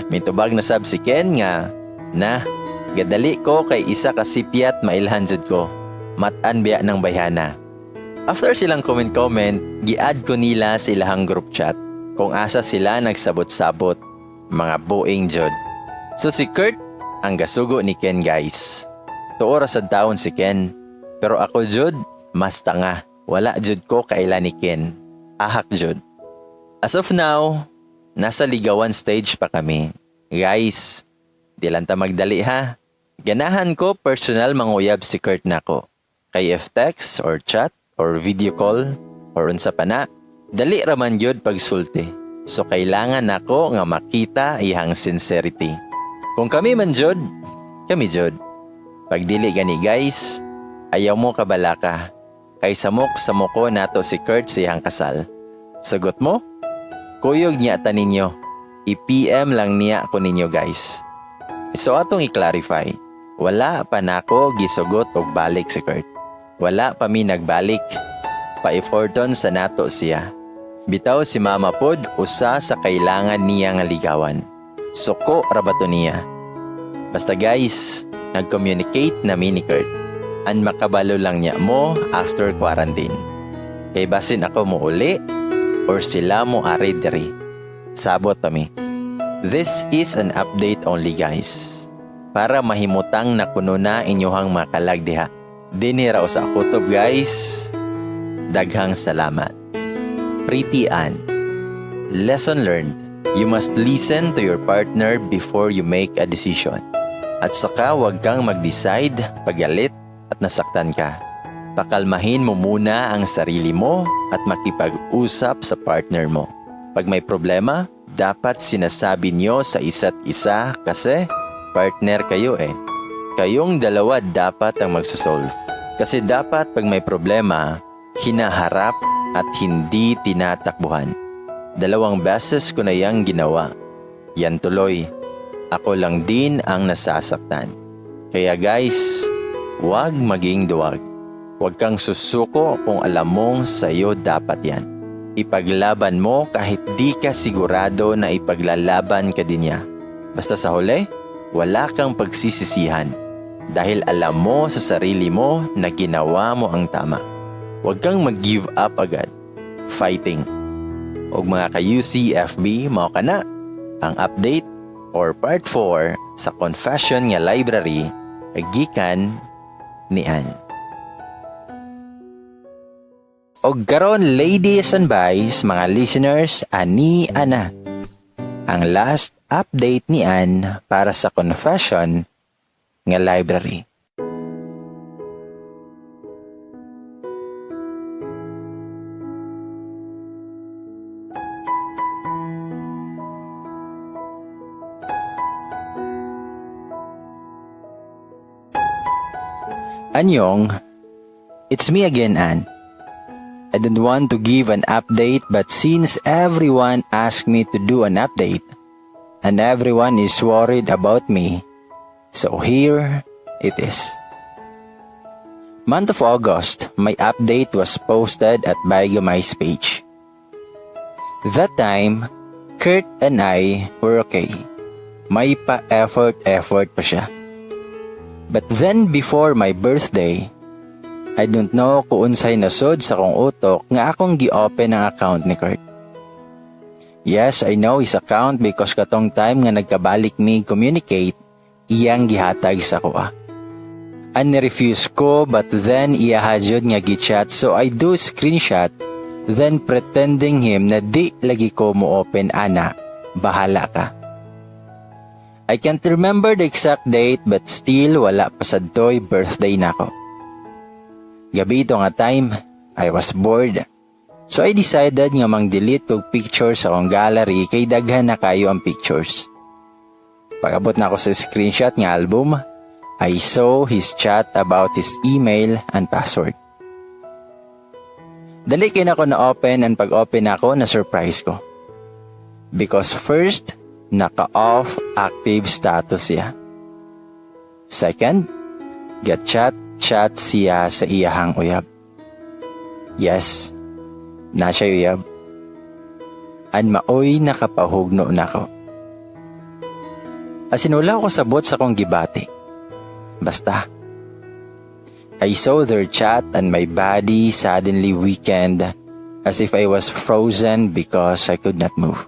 Mitubag na sab si Ken nga, na, gadali ko kay isa ka sipyat mailhan jud ko. Matan biya ng bayhana. After silang comment-comment, gi-add ko nila sa ilahang group chat kung asa sila nagsabot-sabot. Mga buing jud. So si Kurt ang gasugo ni Ken, guys. Tuo ra sad taon si Ken. Pero ako jud, mas tanga. Wala jud ko kaila ni Ken. Ahak jud. As of now, nasa ligawan stage pa kami. Guys, di lang ta magdali ha. Ganahan ko personal manguyab si Kurt nako. Kay if text or chat or video call or unsa pa na, dali raman gyud pagsulti. So kailangan nako nga makita iyang sincerity. Kung kami man jud, kami jud. Pag dili gani guys, ayaw mo kabalaka. Kay samok samoko nato si Kurt sa iyang kasal. Sagot mo? Kuyog niya ta ninyo. I-PM lang niya ko ninyo, guys. So atong i-clarify. Wala pa nako gisugot og balik si Kurt. Wala pa mi nagbalik. Pa-efforton sa nato siya. Bitaw si Mama pod usa sa kailangan niya nga ligawan. Suko ra ba to niya? Basta guys, nag-communicate na mi ni Kurt. An makabalo lang niya mo after quarantine. Kay basin ako mo uli or sila mo ari diri. Sabot pa mi. This is an update only, guys. Para mahimutang na kuno na inyuhang makalag diha. Dinhi ra sa kutob, guys. Daghang salamat. Pretty Ann. Lesson learned. You must listen to your partner before you make a decision. At saka huwag kang mag-decide pag galit at nasaktan ka. Pakalmahin mo muna ang sarili mo at makipag-usap sa partner mo. Pag may problema, Dapat sinasabi nyo sa isa't isa kasi partner kayo eh. Kayong dalawa dapat ang magsosolve. Kasi dapat pag may problema, hinaharap at hindi tinatakbuhan. 2 beses ko na yang ginawa. Yan tuloy. Ako lang din ang nasasaktan. Kaya guys, huwag maging duwag. Huwag kang susuko kung alam mong sa'yo dapat yan. Ipaglaban mo kahit di ka sigurado na ipaglalaban ka din niya. Basta sa huli, wala kang pagsisisihan. Dahil alam mo sa sarili mo na ginawa mo ang tama. Huwag kang mag-give up agad. Fighting. Og mga ka-UCFB, mao ka na ang update or part 4 sa Confession nga Library gikan ni Ann. Og karon, ladies and boys, mga listeners, ani ana ang last update ni Ann para sa Confession nga Library. Anyong, it's me again, Ann. I don't want to give an update, but since everyone asked me to do an update and everyone is worried about me, so here it is. Month of August, my update was posted at Baigamay's page. That time, Kurt and I were okay. May pa-effort-effort pa siya. But then before my birthday, I don't know kung unsay nasod sa akong utok nga akong gi-open ang account ni Kurt. Yes, I know his account because katong time nga nagkabalik mi communicate, iyang gihatag sa kuha. And ni-refuse ko, but then iya jud nga gi-chat, so I do screenshot then pretending him na di lagi ko mo open ana, bahala ka. I can't remember the exact date, but still wala pa sadtoy birthday nako. Gabi ito nga time, I was bored. So I decided nga mang-delete kog pictures sa akong gallery kay daghan na kayo ang pictures. Pag-abot na ako sa screenshot nga album, I saw his chat about his email and password. Dali kay nako na-open, and pag-open ako, na-surprise ko. Because first, naka-off active status siya. Second, ga-chat-chat siya sa iyahang uyab. Yes, na siya uyab. And maoy nakapahugno nako. As in, wala ko sabot sa akong gibati. Basta, I saw their chat and my body suddenly weakened as if I was frozen because I could not move.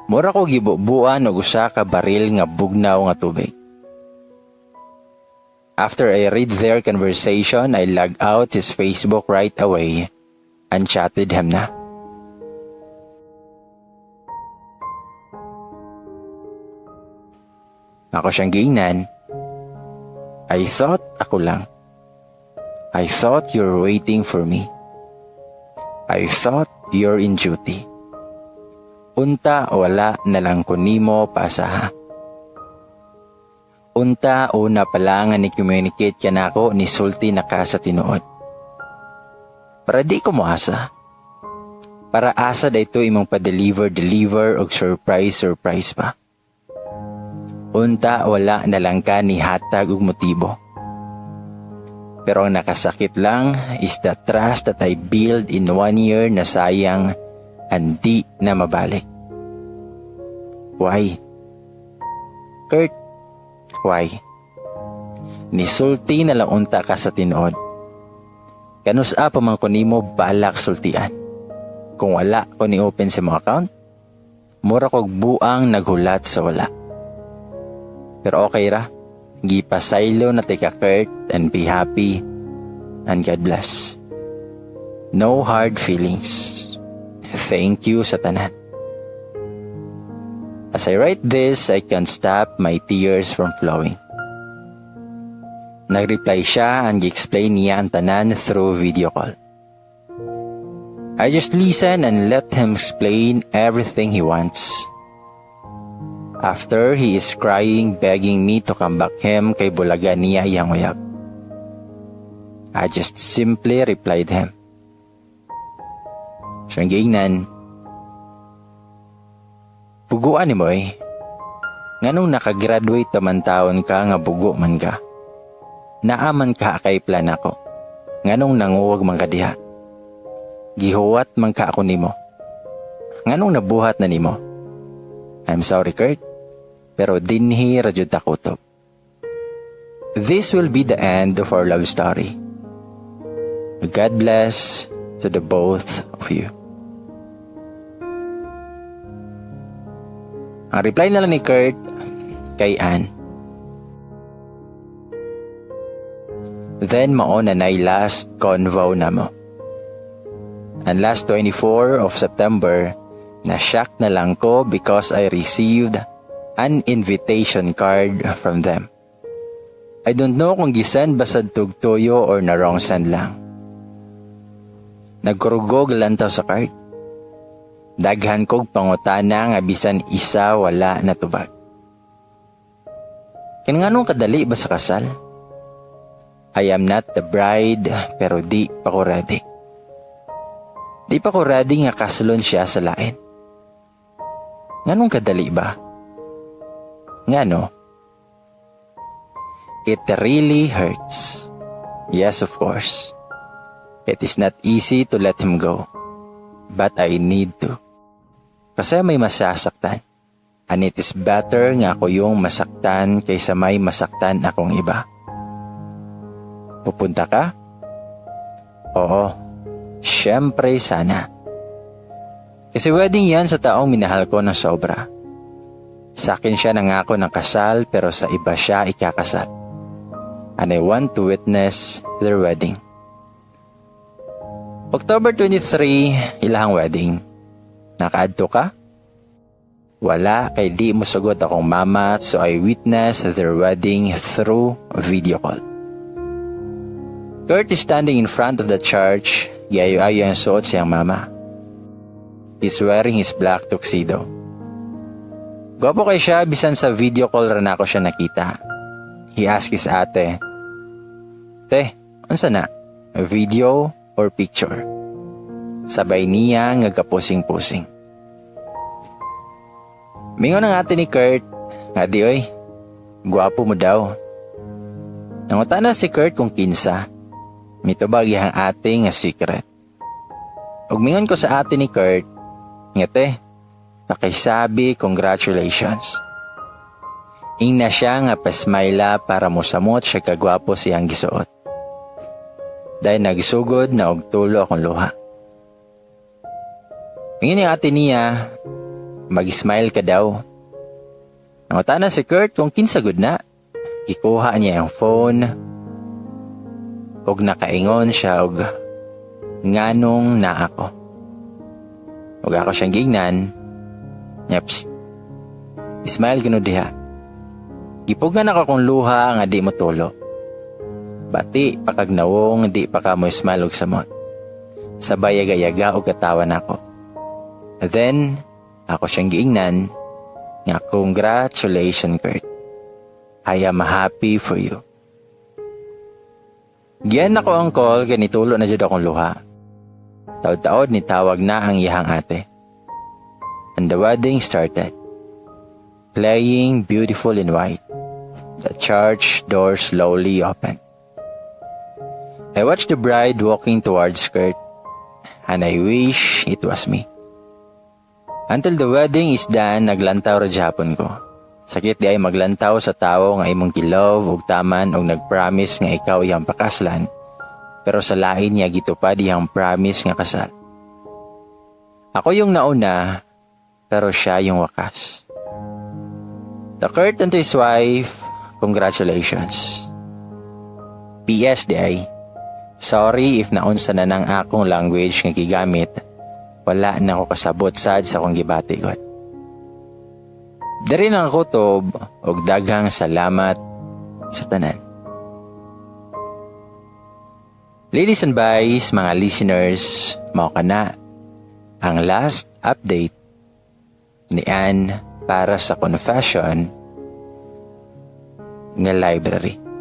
Mura ko gibubuan og usa ka baril nga bugnaw nga tubig. After I read their conversation, I logged out his Facebook right away and chatted him na. Ako siyang giingnan. I thought ako lang. I thought you're waiting for me. I thought you're in duty. Unta wala na lang ko nimo pasaha. Unta una pa lang nga ni-communicate ka nako, ni sulti na ka sa tinuod. Para di ko moasa. Para asa dayto imong pa-deliver deliver og surprise surprise pa. Unta wala na lang ka ni hatag og motibo. Pero ang nakasakit lang is the trust that I build in 1 year na sayang andi na mabalik. Why? Kurt, why? Nisulti na lang unta ka sa tinuod. Kanus-a pa man ko nimo balak sultian. Kung wala ko ni open sa mga account, mura kog buang naghulat sa wala. Pero okay ra, gipasaylo na tika Kurt, and be happy and God bless. No hard feelings. Thank you sa tanan. As I write this, I can't stop my tears from flowing. Nag-reply siya and gi-explain niya ang tanan through video call. I just listen and let him explain everything he wants. After, he is crying, begging me to come back him kay bulaga niya iyang uyab. I just simply replied him. Siyang giingnan, "Buguan ni mo eh. Nganong nakagraduate man taon ka nga bugo man ka? Naaman ka kay plan ako. Nganong nanguwag man ka diha? Gihuwat man ka ako nimo. Nganong nabuhat na nimo? I'm sorry, Kurt, pero dinhi ra jud ta kutob. This will be the end of our love story. God bless to the both of you." Ang reply na lang ni Kurt kay Ann. "Then mao na nay last convo namo. And last 24 of September, na-shock na lang ko because I received an invitation card from them. I don't know kung gisend ba sad tug tuyo or na wrong send lang. Nagkurugog lantaw sa card. Daghan kog pangutana nga bisan isa wala natubag. Kanganong kadali ba sa kasal? I am not the bride, pero di pa ko ready. Di pa ko ready nga kasalon siya sa lain. Nganong kadali ba? Ngano? It really hurts. Yes, of course. It is not easy to let him go. But I need to. Kasi may masasaktan. And it is better nga ako yung masaktan kaysa may masaktan akong iba. Pupunta ka? Oo. Siyempre sana. Kasi wedding yan sa taong minahal ko ng sobra. Sa akin siya nangako ng kasal, pero sa iba siya ikakasal. And I want to witness their wedding. October 23, ilahang wedding. Nakaadto ka? Wala, kay di mo sugot akong mama, so I witnessed their wedding through video call. Kurt is standing in front of the church, giayo-ayo ang suot siyang mama. He's wearing his black tuxedo. Gwapo kay siya bisan sa video call ra nako siya nakita. He asked his ate, "Te, unsa na? Video or picture?" Sabay niya nga kapusing-pusing. Mingon ang ate ni Kurt, nga di oy, gwapo mo daw. Nangutana si Kurt kung kinsa. Mitubag iyang ate nga secret. Ug mingon ko sa ate ni Kurt, nga te, pakisabi congratulations. Ingna siya nga pasmayla para mosamot siya kagwapo siyang gisuot. Dahil nagsugod na og tulo akong luha. Ingon ni ate niya, mag-smile ka daw. Nangutana si Kurt kung kinsa gud na. Gikuha niya ang phone. Ug nakaingon siya og nganong na ako. Ug ako siyang giingnan. Nya, "Psst. Smile kuno diha." Gipugan ako kong luha nga di mo tulo. Bati pakagnawong di pa ka mo smile og samot. Sabay yaga-yaga og katawa nako. Then, ako siyang giingnan nga congratulations, Kurt. I am happy for you. Giyan ako ang call kay nitulo na jud akong luha. Taod-taod ni tawag na ang iyahang ate. And the wedding started. Playing Beautiful in White. The church door slowly opened. I watched the bride walking towards Kurt, and I wish it was me. Until the wedding is done, naglantaw ra japon ko. Sakit di ay maglantaw sa tawo nga imong gilove ug taman og nagpromise nga ikaw iyang pakaslan, pero sa lain niya gitupad iyang promise nga kasal. Ako yung nauna, pero siya yung wakas. To Kurt and to his wife, congratulations. PS di ay, sorry if naunsa na nang akong language nga gigamit, wala na ako kasabot sad sa akong gibati ko. Diri lang ako tob og daghang salamat sa tanan. Ladies and boys, mga listeners, mao kana Ang last update ni Anne para sa confession nga library.